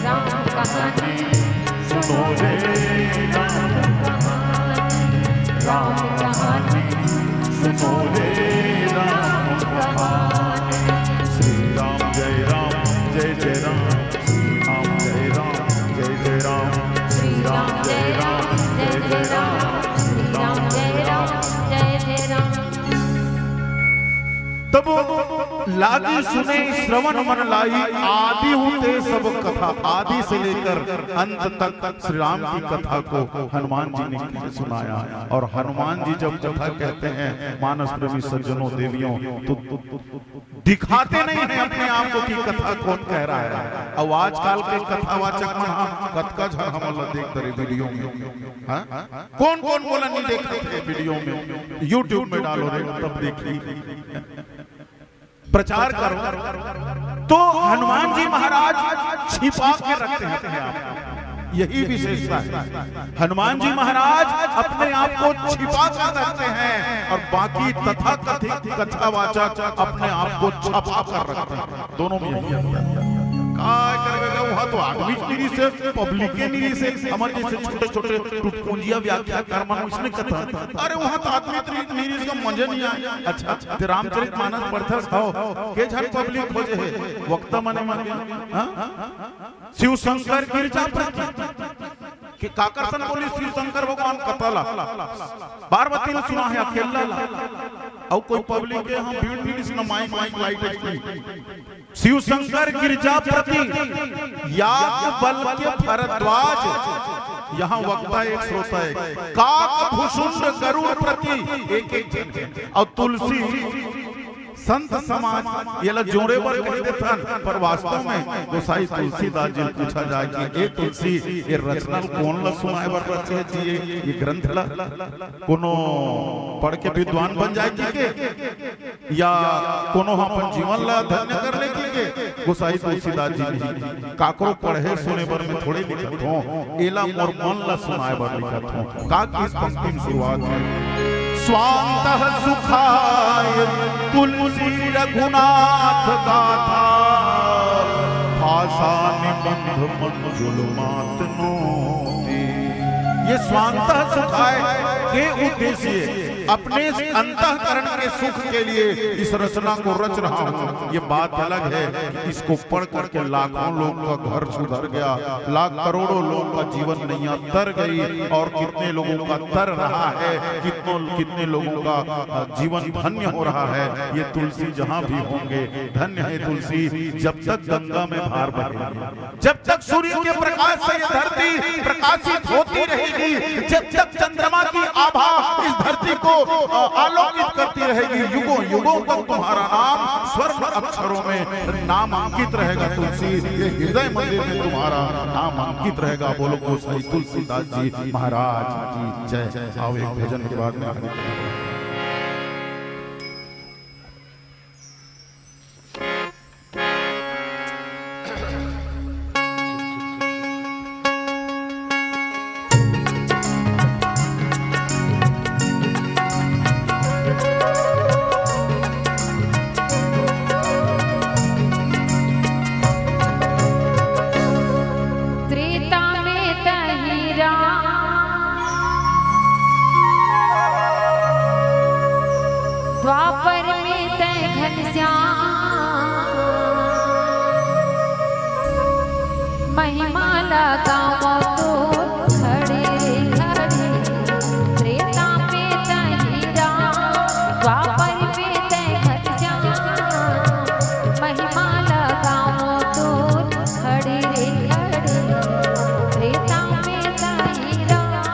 राम कहानी सुनो रे, राम कहानी, राम कहानी सुनो रे, राम कहानी। श्री राम जय राम, जय जय राम। श्री राम जय राम, जय जय राम। श्री राम जय राम, जय जय राम। श्री राम जय राम, जय जय राम। तब लागी सुने श्रवण मन लाई, आदि होते सब कथा, आदि से लेकर अंत तक श्री राम की कथा को हनुमान जी ने कह सुनाया। और हनुमान जी जब कथा कहते हैं, मानस प्रेमी सज्जनों, देवियों, तो दिखाते नहीं है अपने आप को कि कथा कौन कह रहा है। अब आजकल के कथावाचक मन, हाँ, कतका झन हमन ला देख डरे वीडियो में, हाँ? कौन कौन बोला नहीं देखते थे वीडियो में, YouTube में डालो रे, तब देखी। प्रचार करो। तो हनुमान जी महाराज छिपा के रखते हैं अपने आप को, यही विशेषता है। हनुमान जी महाराज अपने आप को छिपा कर रखते हैं और बाकी तथाकथित कथावाचक अपने आप को छपा कर रखते हैं। दोनों में यही अंतर है। काय करबे गा, वहाँ तो आदमी नहीं रिहिसे, पब्लिक नहीं रिहिसे, हमर जैसे छोटे छोटे टुटपुंजिया व्याख्याकार मन इसने कथा। अरे वहाँ तो आदमी नहीं रिहिसे, मजा नहीं आए। अच्छा, ते रामचरित मानस पढ़थस हो, के झन पब्लिक हो जे हे, वक्ता मने मने, हाँ? शिव शंकर गिरजा प्रति। कि काकर सन बोली शिव शंकर भगवान कथा ला। बार बतिल सुना है अकेला ला। अउ कोई पब्लिक के हम भीड़ नहीं, इसमें mike, mike, light, light. Shiv Shankar Girija प्रति, याज्ञवल्क्य भरद्वाज, यहाँ वक्ता एक, श्रोता एक, काक भुषुंड गरुड़ प्रति, एक एक झन है। अउ तुलसी संत समाज येला जोड़े बर कहि देथन, पर वास्तव में गोसाई तुलसीदास जी ल पूछा जाए कि ए तुलसी, ये रचना ल कोन ला सुनाए बर रचे जी, ये, ये ग्रंथ ला कोनो पढ़ के विद्वान बन जाए जी के, या कोनो ह अपन जीवन ला धन्य कर ले जी के? गोसाई तुलसीदास जी नहीं, काकरो पढ़े सुने बर मैं थोड़े लिखत हों, एला मोर मन ला सुनाए बर लिखत हों। का किस पंक्ति में शुरुआत है? स्वान्तः सुखाय तुलसी रघुनाथ गाथा, भाषा निबंध मंजुल मात नोती। ये स्वान्तः सुखाय के उद्देश्य, अपने अंतःकरण के सुख के लिए इस रचना को रच रहा हूँ। ये बात अलग है कि इसको पढ़ करके लाखों लोग का घर सुधर गया, लाख करोड़ों लोग का जीवन नैया तर गई, और कितने लोगों का तर रहा है, कितनों, कितने लोगों का, अ, जीवन धन्य हो रहा है। ये तुलसी जहाँ भी होंगे, धन्य है तुलसी, जब तक गंगा में धार बहेगी, जब तक सूर्य के प्रकाश से ये धरती प्रकाशित होती रहेगी, जब तक चंद्रमा की आभा इस धरती को, अ, आलोकित करती रहेगी, युगों युगों तक तुम्हारा नाम स्वर्ण अक्षरों में नामांकित रहेगा तुलसी, ये हृदय मंदिर में तुम्हारा नाम अंकित रहेगा। बोलो गोसाई तुलसीदास जी महाराज की जय। आओ, एक भजन के बाद में आगे बढ़ते हैं। त्रेता में तही राम, द्वापर में तै घनश्याम। महिमा ला गावों तोर खड़े रे खड़े, त्रेता में तही राम, द्वापर में तै घनश्याम। महिमा ला गावों तोर खड़े रे खड़े, त्रेता में तही राम।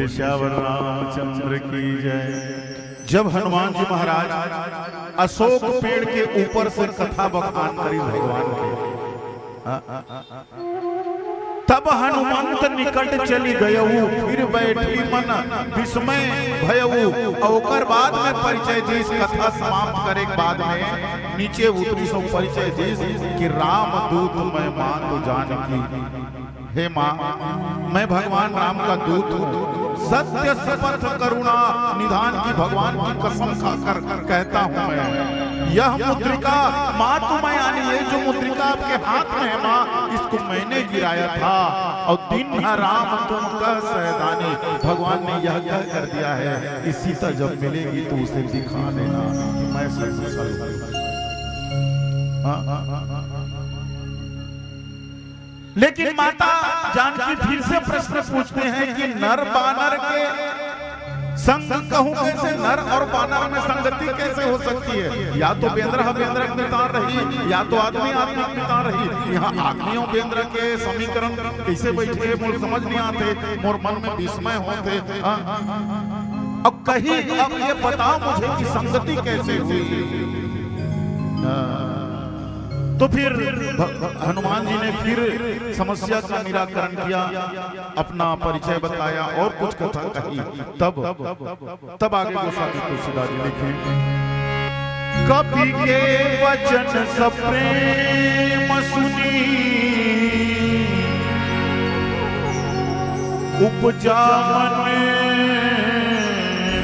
सियावर रामचंद्र की जय। जब हनुमान जी महाराज अशोक पेड़ के ऊपर से कथा बखान करी भगवान के, हाँ, तब हनुमंत निकट चली गयऊ, फिर बैठी मन विस्मय भयऊ। और ओकर बाद में परिचय दीस, कथा समाप्त करे के बाद में नीचे उतरी सो परिचय दीस कि राम दूत मैं मातु जानकी। हे माँ, मैं भगवान राम का दूत हूँ। सत्य शपथ करुणा निधान की, भगवान की कसम खाकर कहता हूँ मैं। यह मुद्रिका मातु मैं, यानी ये जो मुद्रिका आपके हाथ में है माँ, इसको मैंने गिराया था। और दीन्ह राम तुम कह सैदानी, भगवान ने यह कह कर दिया है कि सीता जब मिलेगी तो उसे दिखा देना कि मैं सकुशल हूँ। हाँ, हाँ, हाँ, हाँ। लेकिन माता जानकी फिर से प्रश्न पूछते हैं कि नर बानर के संग कहूँ कैसे, नर और बानर में संगति कैसे हो सकती है? या तो बेंदरा बेंदरा के मितान रही, या तो आदमी आदमी के मितान रही। यहाँ आदमी और बेंदरा के समीकरण कैसे बैठे, मोर समझ नहीं आते, मोर मन में विस्मय होते। हाँ? अब कहीं, अब ये बताओ मुझे कि संगति कैसे हुई? हाँ। तो फिर भ-, भ-, हनुमान जी ने फिर समस्या का निराकरण किया, अपना परिचय बताया और कुछ कथा कही। तब, तब आगे गोस्वामी तुलसीदास जी लिखे, कपि के वचन सब प्रेम सुनी, उपजा मन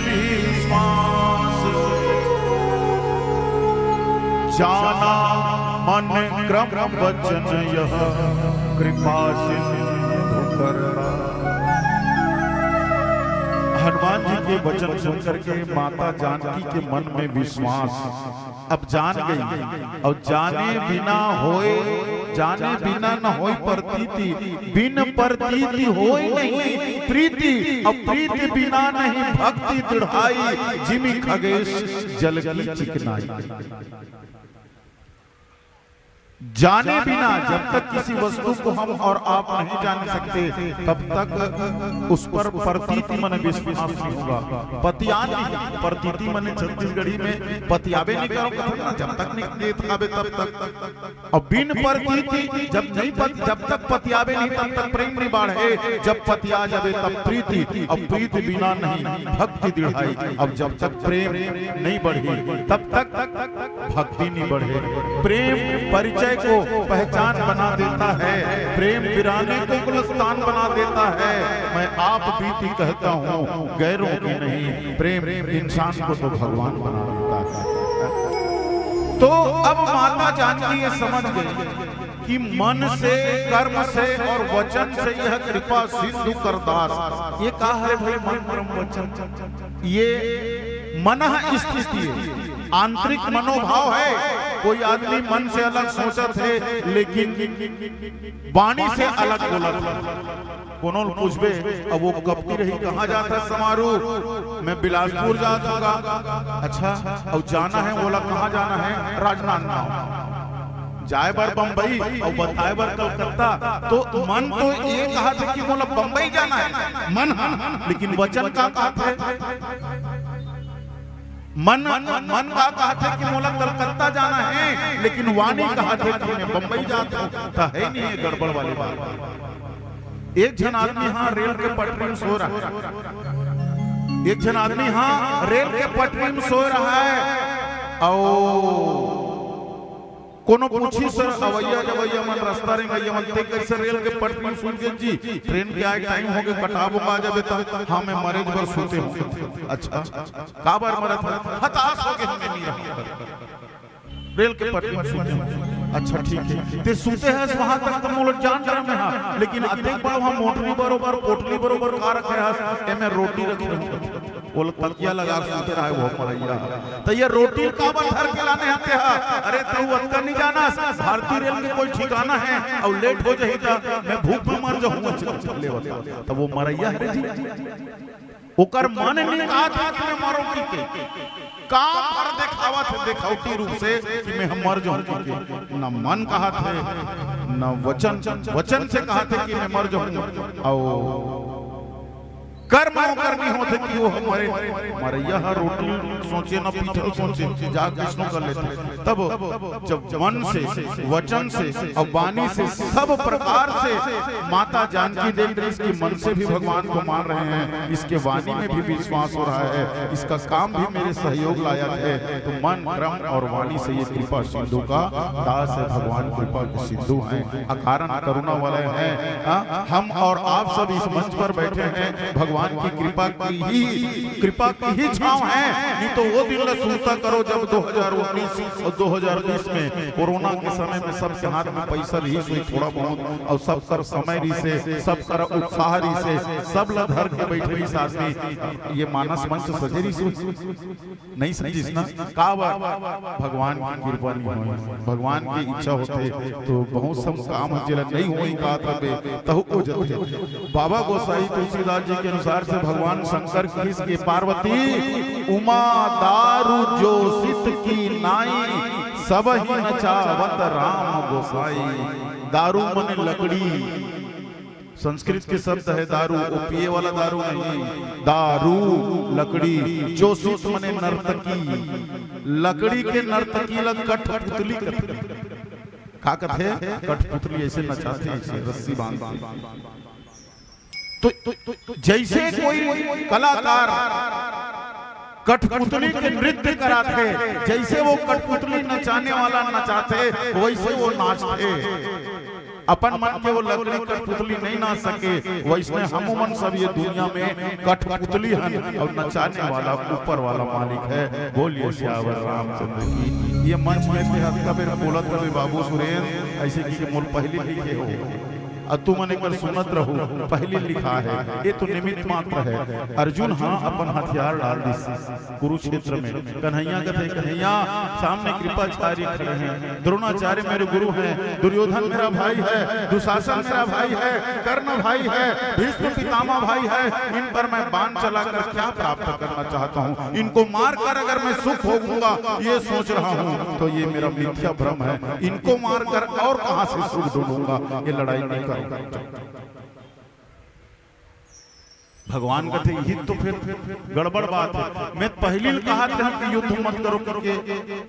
विश्वास। जाना मन क्रम वचन यह कृपा सिंधु करना। हनुमान जी के वचन सुन करके माता जानकी के मन में विश्वास, अब जान गई। और जाने बिना होए, जाने बिना न होई प्रतीति, बिन प्रतीति होई नहीं प्रीति, और प्रीति बिना नहीं भक्ति दृढ़ाई, जिमि खगेश जल की चिकनाई। जाने बिना, जब तक किसी वस्तु को हम और आप नहीं जान सकते, तब तक उस पर प्रतीति मन विश्वास नहीं होगा। पतियान नहीं, प्रतीति मन छत्तीसगढ़ी में पतियाबे नहीं करो, कथन ना, जब तक नहीं देखाबे तब तक। और बिन प्रतीति, जब नहीं पत-, जब तक पतियाबे नहीं तब तक प्रेम नहीं बाढ़े, जब पतिया जाबे तब प्रीति, और प्रीति बिना नहीं भक्ति दृढ़ाई। अब जब तक प्रेम नहीं बढ़ी तब तक भक्ति नहीं बढ़े। प्रेम परिचय को पहचान बना देता है, प्रेम बिराने को गुलस्तान बना देता है। मैं आप बीती कहता हूँ, गैरों की नहीं, प्रेम इंसान को तो भगवान बना देता है। तो अब माता जानकी ये समझ गई कि मन से, कर्म से और वचन से यह कृपा सिंधु करदास। ये का है भाई, मन कर्म वचन? ये मन स्थिति है, आंतरिक मनोभाव है। कोई आदमी मन से अलग सोचत है, लेकिन वाणी से अलग बोलत है। कोनो ल पूछबे, अब वो कपटी रही, "कहाँ जात है समारू?" "मैं बिलासपुर जात हूँ गा।" "अच्छा, अउ जाना है?" बोला, "कहाँ जाना है?" "राजनांदगांव।" जाए बर बम्बई अउ बताए बर कलकत्ता, तो मन तो ये कहा थे कि मोला बम्बई जाना है, मन ह, लेकिन वचन का कहा थे? मन, मन का कहा थे कि मोला कलकत्ता जाना है, लेकिन वाणी कहा थे कि मैं बम्बई जात हूँ, त है नहीं, ये गड़बड़ वाली बात। एक झन आदमी हाँ रेल के पटरी में सो रहा है, एक झन आदमी हाँ रेल के पटरी में सो रहा है, अउ कोनो पूछी, "सर, अवैया जवैया मन, रास्ता रेंगइया मन, ते कैसे रेल के पटरी में सुन गे जी? ट्रेन के आए टाइम हो गए, कटाबो आ जाबे त।" "हाँ, मैं मरेज बर सूते हूँ।" "अच्छा, काबर मरत हस?" "हताश हो गए, हमें नहीं रहा, रेल के पटरी में सूते हूँ।" "अच्छा, ठीक है, ते सूते हस वहाँ तक तो मोला जान रहा मैं, हाँ, लेकिन अतेक बड़ा वहाँ मोटरी बरोबर, पोटली बरोबर का रखे हस?" "एमे रोटी रखे हूँ।" ओला तकिया लगा के सुते रहे वो मरैया। त ये रोटी काबर धर के लाने हते हा? अरे तू अतका नहीं जाना, भारतीय रेल के कोई ठिकाना है अउ लेट हो जाही त मैं भूख में मर जाहूँ। ले बता। त वो मरैया है जी, ओकर मन नहीं कहा था कि मैं मरो की के, काम पर देखावा थे, देखावटी रूप से कि मैं हम मर जाऊँ की के। न मन कहा थे, न वचन, वचन से कहा थे कि मैं मर जाऊँ। अउ कर्म ओकर नहीं होथे कि वो हमारे मरैया ह रोटी सोचे न पीठल सोचे, जा कइसनो कर लेथे। तब जब मन से, वचन से और वाणी से, सब प्रकार से माता जानकी देख रही, इसके मन से भी भगवान को मान रहे हैं, इसके वाणी में भी विश्वास हो रहा है, इसका काम भी मेरे सहयोग लायक है, तो मन, कर्म और वाणी से ये कृपा सिंधु का दास है, भगवान कृपा के सिंधु हैं, अकारण करुणा वाले हैं। हाँ, हम और आप सब इस मंच पर बैठे हैं, भगवान की कृपा की ही, कृपा की ही छांव है। नहीं तो वो दिन ला सुरता करो, जब दो हज़ार उन्नीस और दो हज़ार बीस में कोरोना के समय में सबके हाथ में पैसा रहिस होही थोड़ा बहुत, और सब कर समय रहिसे, सब कर उत्साह रहिसे, सब ला धर के बैठे रहिस आदमी। ये मानस मंच सजे रहिस होही। नहीं समझिस ना? काबर? भगवान की कृपा नहीं होय, भगवान की इच्छा होथे तो बहुत सब काम ह जेला नहीं होय कहत रहिबे, तहु हो जाथे। बाबा गोसाई तुलसीदास जी के अनुसार से भगवान शंकर कहिस के पार्वती, उमा दारु जोषित की नाई, सबहि नचावत राम गोसाई। दारु मने लकड़ी, संस्कृत के शब्द है दारू, वो पिए वाला दारू नहीं, दारू लकड़ी। जोषित मने नर्तकी, लकड़ी के नर्तकी ला कठपुतली कथे। का कथे? कठपुतली ऐसे नचाथे, ऐसे रस्सी बांध के। तो, तो, तो, तो जैसे कोई कलाकार कठपुतली के नृत्य कराथे, जैसे वो कठपुतली नचाने वाला नचाथे, वैसे वो नाचथे। अपन मन के वो लकड़ी कठपुतली नहीं नाच सके, वैसने हमू मन सब ये दुनिया में कठपुतली हन और नचाने वाला ऊपर वाला मालिक है। बोलिए सियावर रामचंद्र की। ये मंच में से हत्ता बेर बोलत रहे बाबू सुरेंद्र, ऐसे कि मोर पहली लिखे हो। अउ तुमन एकर सुनत रहू, पहली लिखा है, ये तो निमित्त मात्र है। अर्जुन हाँ अपन हथियार डाल दिस कुरुक्षेत्र में। कन्हैया कथे, कन्हैया, सामने कृपाचार्य खड़े हैं, द्रोणाचार्य मेरे गुरु हैं, दुर्योधन मेरा भाई है, दुशासन मेरा भाई है, कर्ण भाई है, भीष्म पितामह भाई है, इन पर मैं बाण चलाकर क्या प्राप्त करना चाहता हूँ? इनको मारकर अगर मैं सुख भोगूंगा, ये सोच रहा हूँ, तो ये मेरा मिथ्या भ्रम है। इनको मारकर और कहाँ से सुख ढूंढूंगा? ये लड़ाई नहीं करूंगा। भगवान कथे, यही तो फिर गड़बड़ बात है। मैं पहली ल कहा था कि युद्ध मत करो करके,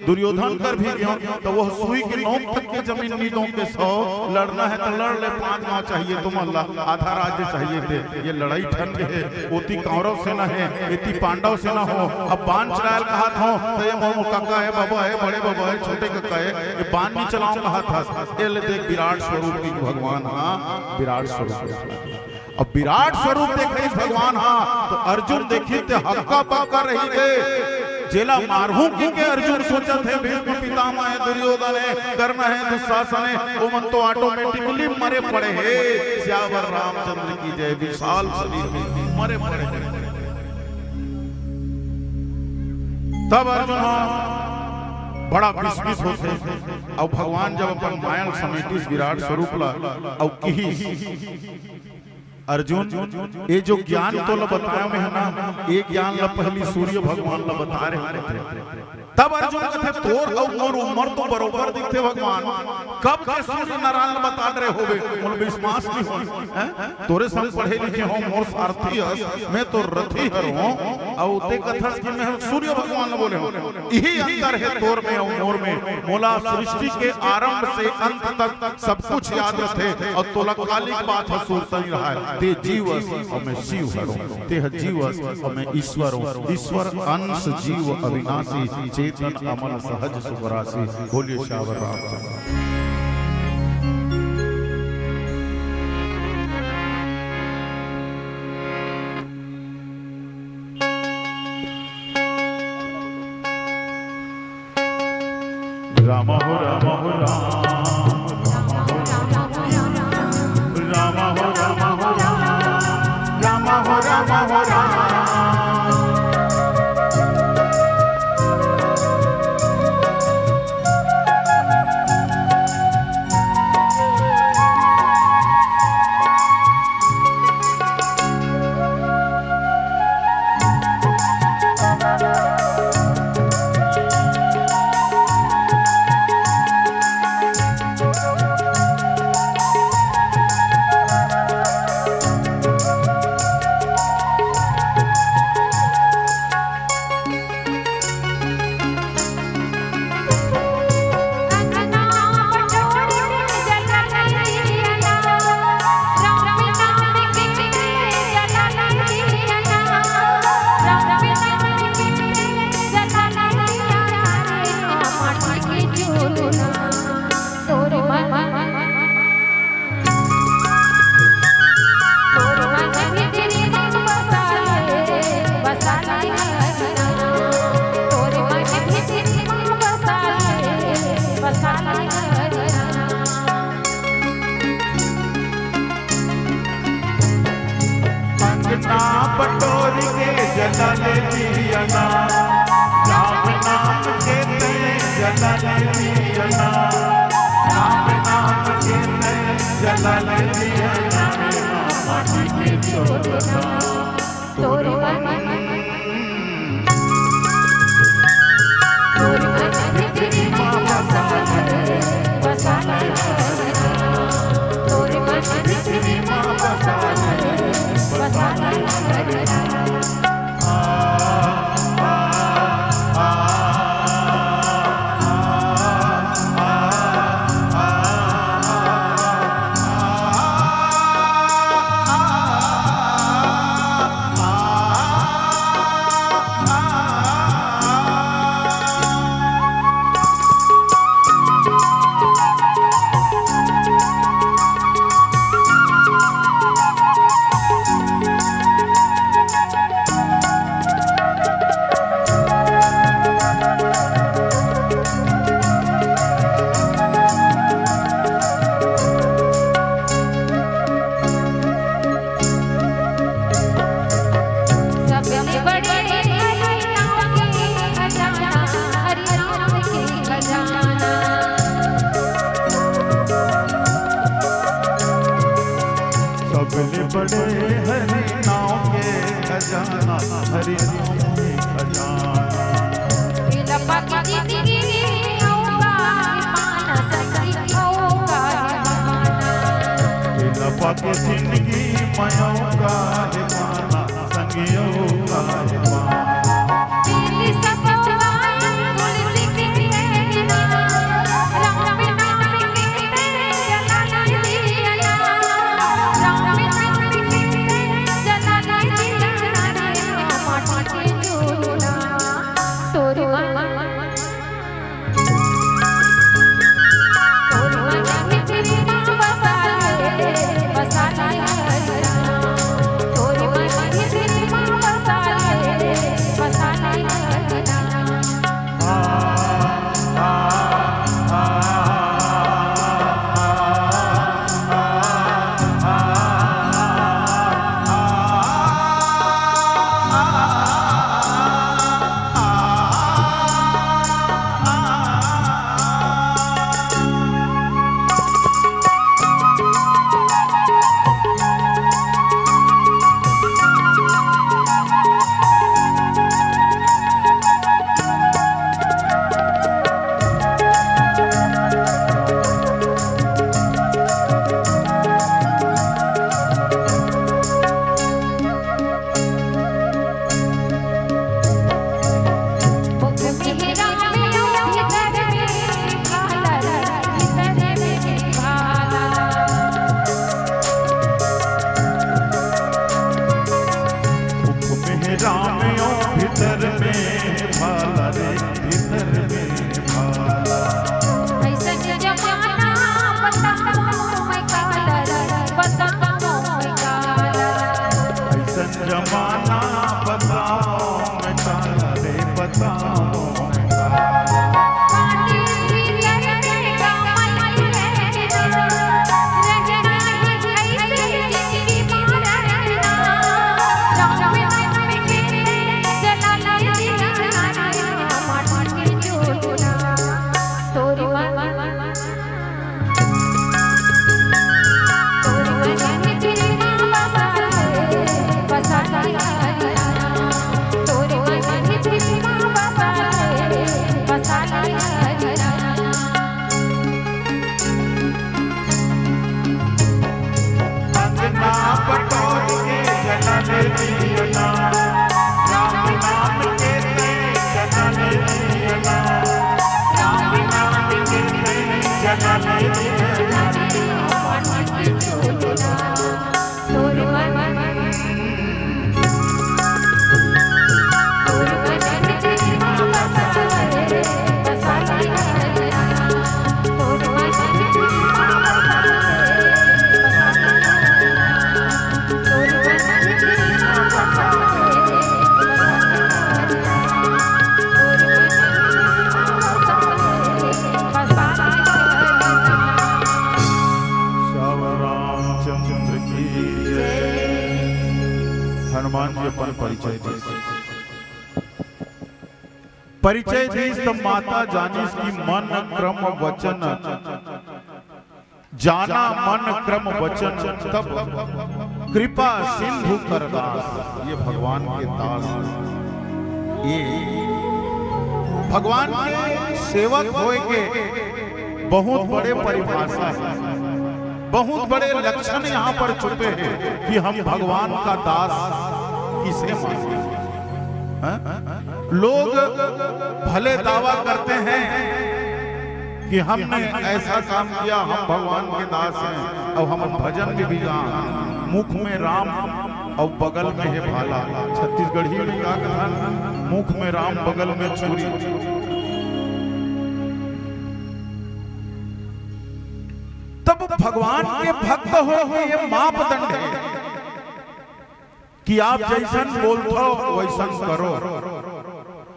दुर्योधन कर भी गयो तो वो सुई के नोक तक के जमीन नहीं दो के सौ लड़ना है तो लड़ ले, पांच गांव चाहिए तुम अल्लाह, आधा राज्य चाहिए थे। ये लड़ाई ठन के है, ओती कौरव सेना है, एती पांडव सेना हो। अब बाण चलायल कहा था तो ये मोर काका है, बाबा है, बड़े बाबा है, छोटे काका है, ये बाण नहीं चलाओ कहा था। ये ले देख विराट स्वरूप की भगवान, हाँ विराट स्वरूप। अब विराट स्वरूप देखे इस भगवान हा, तो अर्जुन देखी ते हक्का पक्का रही थे। जेला मारहूं की के अर्जुन सोचत है, भीष्म पितामह है, दुर्योधन है, कर्ण है, दुशासन है, वो मन तो ऑटोमेटिकली मरे पड़े है। सियावर रामचंद्र की जय। विशाल शरीर में मरे पड़े है। तब अर्जुन हा बड़ा विस्मित होथे। अब भगवान जब अपन माया समेटिस विराट स्वरूप ला, अब किहिस, अर्जुन, ये जो ज्ञान तोला बताया मैं है ना, ये ज्ञान ला पहली सूर्य भगवान ला बता रहे थे। तब अर्जुन कथे, तोर अउ मोर उम्र तो बरोबर दिखथे भगवान, कब के सूर्य नारायण ला बता रहे होबे, मोला विश्वास नहीं हो, हैं? तोरे संग पढ़े लिखे हो, मोर सारथी हस, मैं तो रथी हर हूँ, अउ ते कथस कि मैं सूर्य भगवान ला बोले हूँ। यही अंतर है तोर में अउ मोर में। मोला सृष्टि के आरंभ से अंत तक सब कुछ याद रथे, अउ तोला कालिक बात ह सुरता नहीं रहा है। ते जीव अस अउ मैं शिव हरों, ते ह जीव अस अउ मैं ईश्वर हूँ। ईश्वर अंश जीव अविनाशी, चेतन अमल सहज सुखरासी। बोलिए सियावर रामचंद्र। राम हो, राम हो, राम। राम हो, राम हो, राम। राम हो, राम हो, राम। सबले बड़े हरि नाम के खजाना, हरि नाम के खजाना। बिलपा के जिंदगी मयौका है पाना, संगियो का है पाना। भीतर में भाला रे, भीतर में भाला। ऐसन जमाना बताओ मैं काला रे, बताओ मैं काला। ऐसन जमाना बताओ मैं काला रे, बताओ मैं काला। परिचय दीस तब माता जानिस कि मन क्रम वचन, जाना मन क्रम वचन तब, कृपा सिंधु कर दास। ये भगवान के दास, ये भगवान के सेवक होए के बहुत बड़े परिभाषा है, बहुत बड़े लक्षण यहाँ पर छुपे हैं कि हम भगवान का दास किसे माने। हैं? लोग भले दावा करते हैं कि हमने ऐसा काम किया, हम भगवान के दास हैं, अब हम भजन में भी गा, मुख में राम और बगल में है भाला। छत्तीसगढ़ी में का कथन, मुख में राम बगल में छुरी। तब भगवान के भक्त हो के ये मापदंड है कि आप जैसन बोलथो वैसन करो,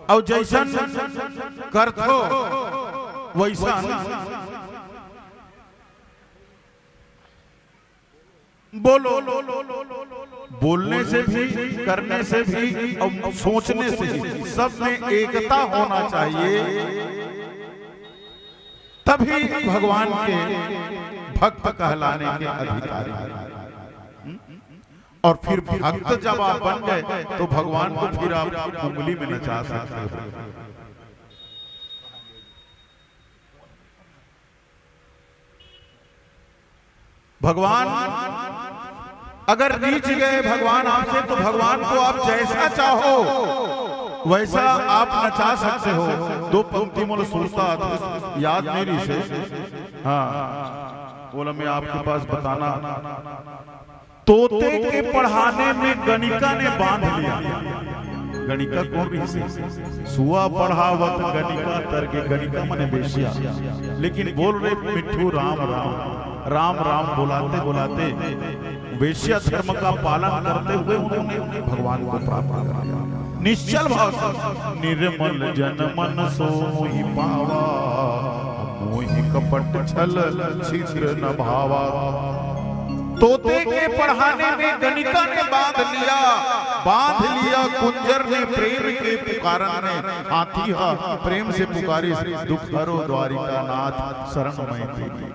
और जैसन करथो वैसन बोलो। बोलने से भी, करने से भी और सोचने से भी, सब में एकता होना चाहिए, तभी भगवान के भक्त कहलाने के अधिकारी हैं। और फिर भक्त जब आप बन गए, तो भगवान को फिर आप उंगली में नचा सकते हो। भगवान अगर रीझ गए भगवान आपसे, तो भगवान को आप जैसा चाहो वैसा आप नचा सकते हो। दो पंक्ति मोला सुरता आथे, याद नहीं रहिसे। हाँ, बोला मैं आपके पास बताना। तोते के पढ़ाने में गणिका ने बांध लिया। गणिका कौन रहिसे? सुआ पढ़ावत गणिका तर के, गणिका मने वेश्या। लेकिन बोल रहे मिट्ठू राम राम, राम राम बोलाते बोलाते वेश्या धर्म का पालन करते हुए उन्होंने भगवान को प्राप्त कर लिया। निश्चल भाव से, निर्मल जन मन सो मोहि पावा, मोहि कपट छल छिद्र न भावा। तोते के पढ़ाने में गणिका ने बांध लिया, बांध लिया कुंजर ने प्रेम के पुकारन में। हाथी हा प्रेम से पुकारिस, दुख हरो द्वारिका नाथ शरण मैं तेरी।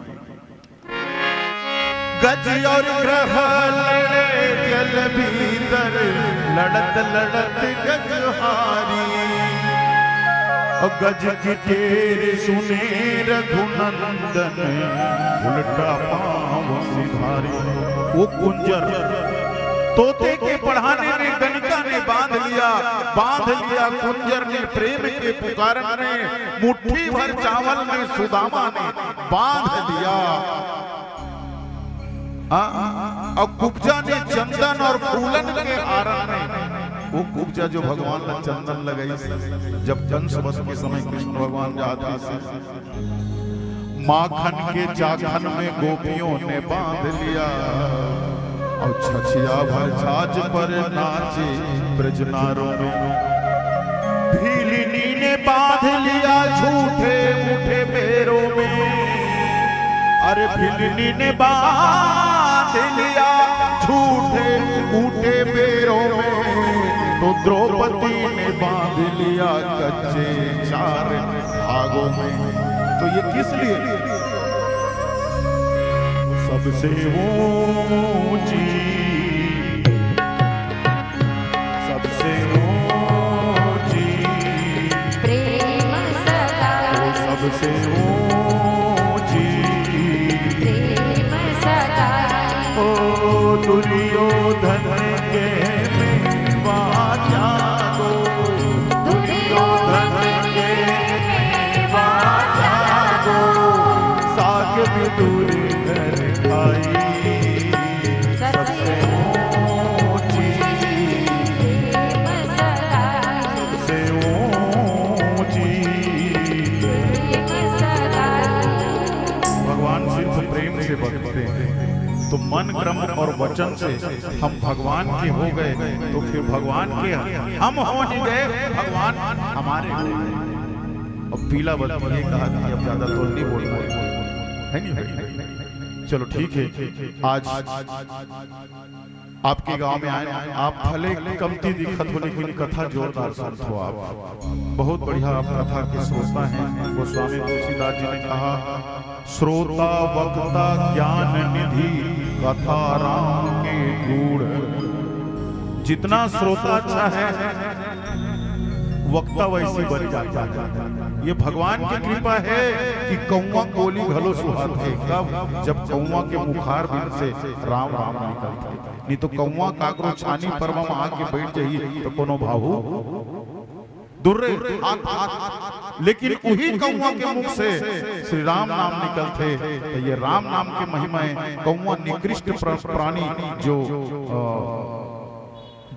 गज और ग्रह लड़े जल भीतर, लड़त लड़त गज हारी। और गज की टेर सुने रघुनंदन, उल्टा पाँव सिधारी। वो कुंजर तोते के पढ़ाने में गणिका ने बांध लिया, बांध लिया कुंजर ने प्रेम के पुकारन में। मुट्ठी भर चावल में सुदामा ने बांध लिया। हाँ, और कुब्जा ने चंदन और फूलन के हारन में, वो कुब्जा जो भगवान ला चंदन लगाइस, जब कंस वध के समय कृष्ण भगवान जात रहिसे, माखन के चाखन में गोपियों ने बांध लिया, और छछिया भर छाछ पर नाचे ब्रजनारों में। भीलिनी ने बांध लिया झूठे मूठे बेरों में, अरे भीलिनी ने बांध लिया झूठे मूठे बेरों में, तो द्रौपदी ने बांध लिया कच्चे चार भागों में। तो ये किस लिए? सबसे ऊंची, सबसे ऊंची, प्रेम सदा, ओ सबसे ऊंची, प्रेम सदा, ओ दुर्योधन के वाचा दो, दुर्योधन के वाचा दो, साग भी दूर घर खाई। सबसे ऊंची, सबसे ऊंची। भगवान सिर्फ प्रेम से बंधते हैं, तो मन, क्रम और वचन से हम भगवान के हो गए, तो फिर भगवान के हम हो नहीं गए, भगवान हमारे हो गए। अब पीला बत्ती ये कहा कि अब ज्यादा तो नहीं बोलना है, है नहीं भाई? चलो ठीक है, आज आपके गांव में आए, आप भले कमती दिखत हो, लेकिन कथा जोरदार सुनत हो आप। बहुत बढ़िया आप कथा के श्रोता हैं। गोस्वामी तुलसीदास जी ने कहा, "श्रोता वक्ता ज्ञान निधि, कथा राम के गूढ़।" जितना श्रोता अच्छा है, वक्ता वैसी बन जाता है। ये भगवान की कृपा है कि कौवा कोली घलो सुहात है। कब? जब कौवा के मुखार बिंद से राम राम निकलथे। नहीं तो कौवा काकरो छानी परमा म आके बैठ जाही तो कोनो भावुक दूर रे, हाथ, हाथ। लेकिन उही कौवा के मुख से श्री राम नाम निकलथे। तो ये राम नाम के महिमा है। कौवा निकृष्ट प्र-, प्राणी जो, अ,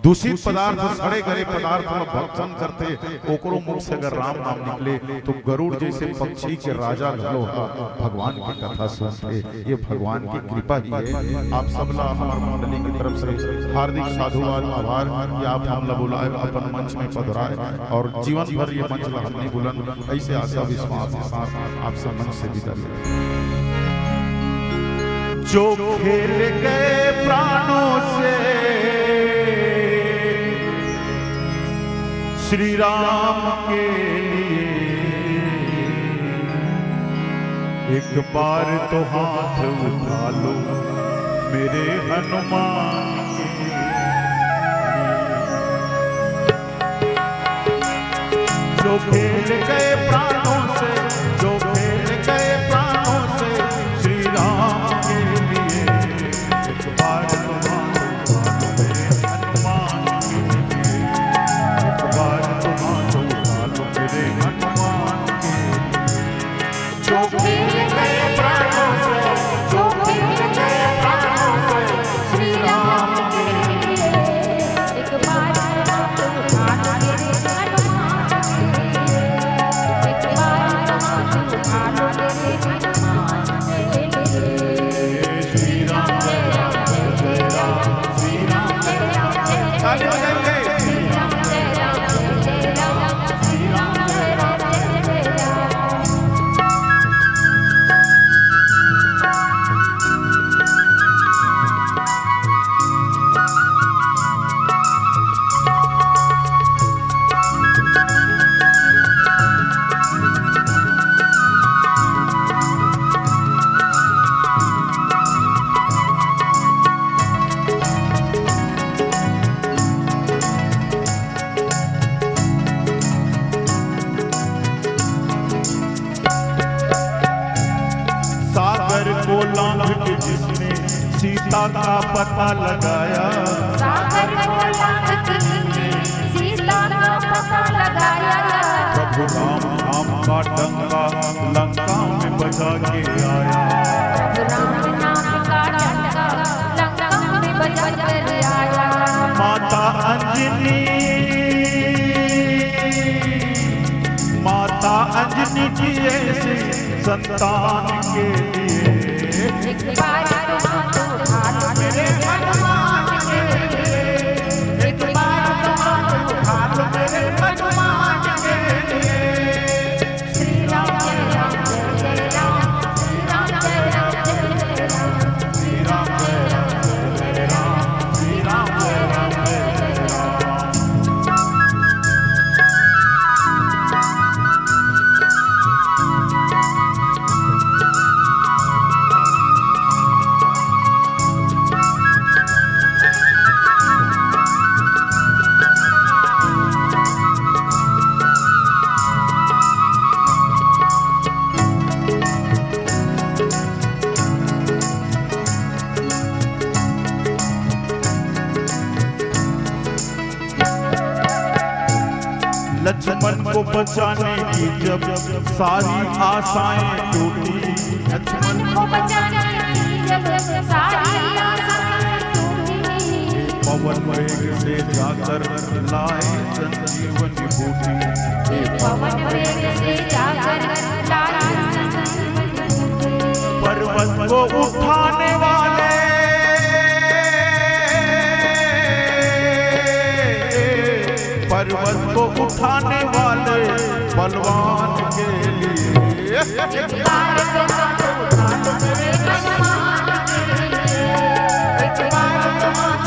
दूषित पदार्थ, सड़े गले पदार्थ ला भक्षण करथे, ओकरो मुख से अगर राम नाम निकले, तो गरुड़ जैसे पक्षी के राजा घलो ह भगवान के कथा सुनथे। ये भगवान की कृपा ही है। आप सब ला हमर मंडली की तरफ से हार्दिक साधुवाद, आभार कि आप हमला बुलाए, अपन मंच में पधराए और जीवन भर ये मंच ला हम नहीं भूलन। ऐसे आशा विश्वास के साथ आपसे मंच से विदा लेते हैं। जो खेल गए प्राणों से श्री राम के लिए, एक बार तो हाथ उठा लो मेरे हनुमान के लिए। जो खेल गए प्राणों से, जो खेल गए प्राणों से श्री राम के लिए, एक बार तो हाथ उठा लो मेरे हनुमान के लिए, एक बार तो हाथ उठा लो मेरे हनुमान के लिए। जो खेल गए प्राणों से, जो खेल गए प्राणों से श्री राम के लिए, एक बार हाथ उठा लो मेरे हनुमान के लिए, एक बार हाथ उठा लो मेरे हनुमान के लिए। श्री राम जय राम जय जय राम, श्री राम जय राम जय जय राम। सागर को लांघ के जिसने सीता का पता लगाया, सागर को लांघ के जिसने सीता का पता लगाया, प्रभु राम धाम का डंका लंका में बजा के आया। प्रभु राम नाम का डंका लंका में बजा कर आया। माता अंजनी, माता अंजनी की ऐसी संतान के लिए, एक बार तो हाथ उठा लो मेरे हनुमान के लिए, एक बार तो हाथ उठा लो मेरे हनुमान के लिए। श्री राम जय राम जय जय राम, श्री राम जय राम जय जय राम, श्री राम जय राम जय जय राम, श्री राम जय राम जय जय राम। लक्ष्मण को बचाने की जब सारी आशाएं टूटी, लक्ष्मण को बचाने की जब सारी आशाएं टूटी, पवन वेग से जाकर लाए संजीवनी बूटी। पवन वेग से जाकर लाए संजीवनी बूटी। पर्वत को उठाने वाले, पर्वत को उठाने वाले बलवान के लिए। एक बार तो हाथ उठा लो मेरे हनुमान के लिए, एक बार तो हाथ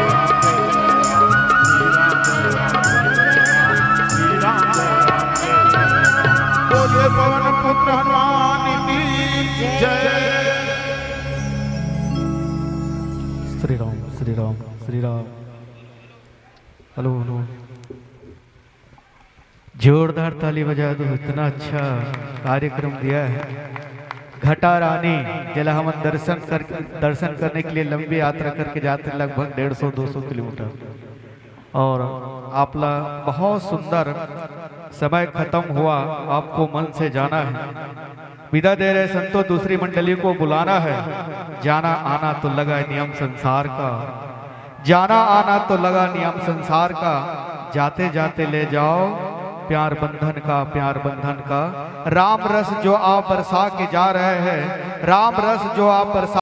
बोलिए पवन पुत्र हनुमान की जय। श्री राम, श्री राम, श्री राम। Hello, hello. जोरदार ताली बजा दो, इतना अच्छा कार्यक्रम दिया है। घटा रानी, जेला हमन दर्शन कर, दर्शन करने के लिए लंबी यात्रा करके जाते, लगभग डेढ़ सौ दो सौ किलोमीटर। और आपला बहुत सुंदर समय खत्म हुआ, आपको मन से जाना है। विदा दे रहे संतो, दूसरी मंडली को बुलाना है। जाना आना तो लगा नियम संसार का, जाना आना तो लगा नियम संसार का। जाते जाते ले जाओ प्यार बंधन का, प्यार बंधन का। राम रस जो आप बरसा के जा रहे हैं, राम रस जो आप बरसा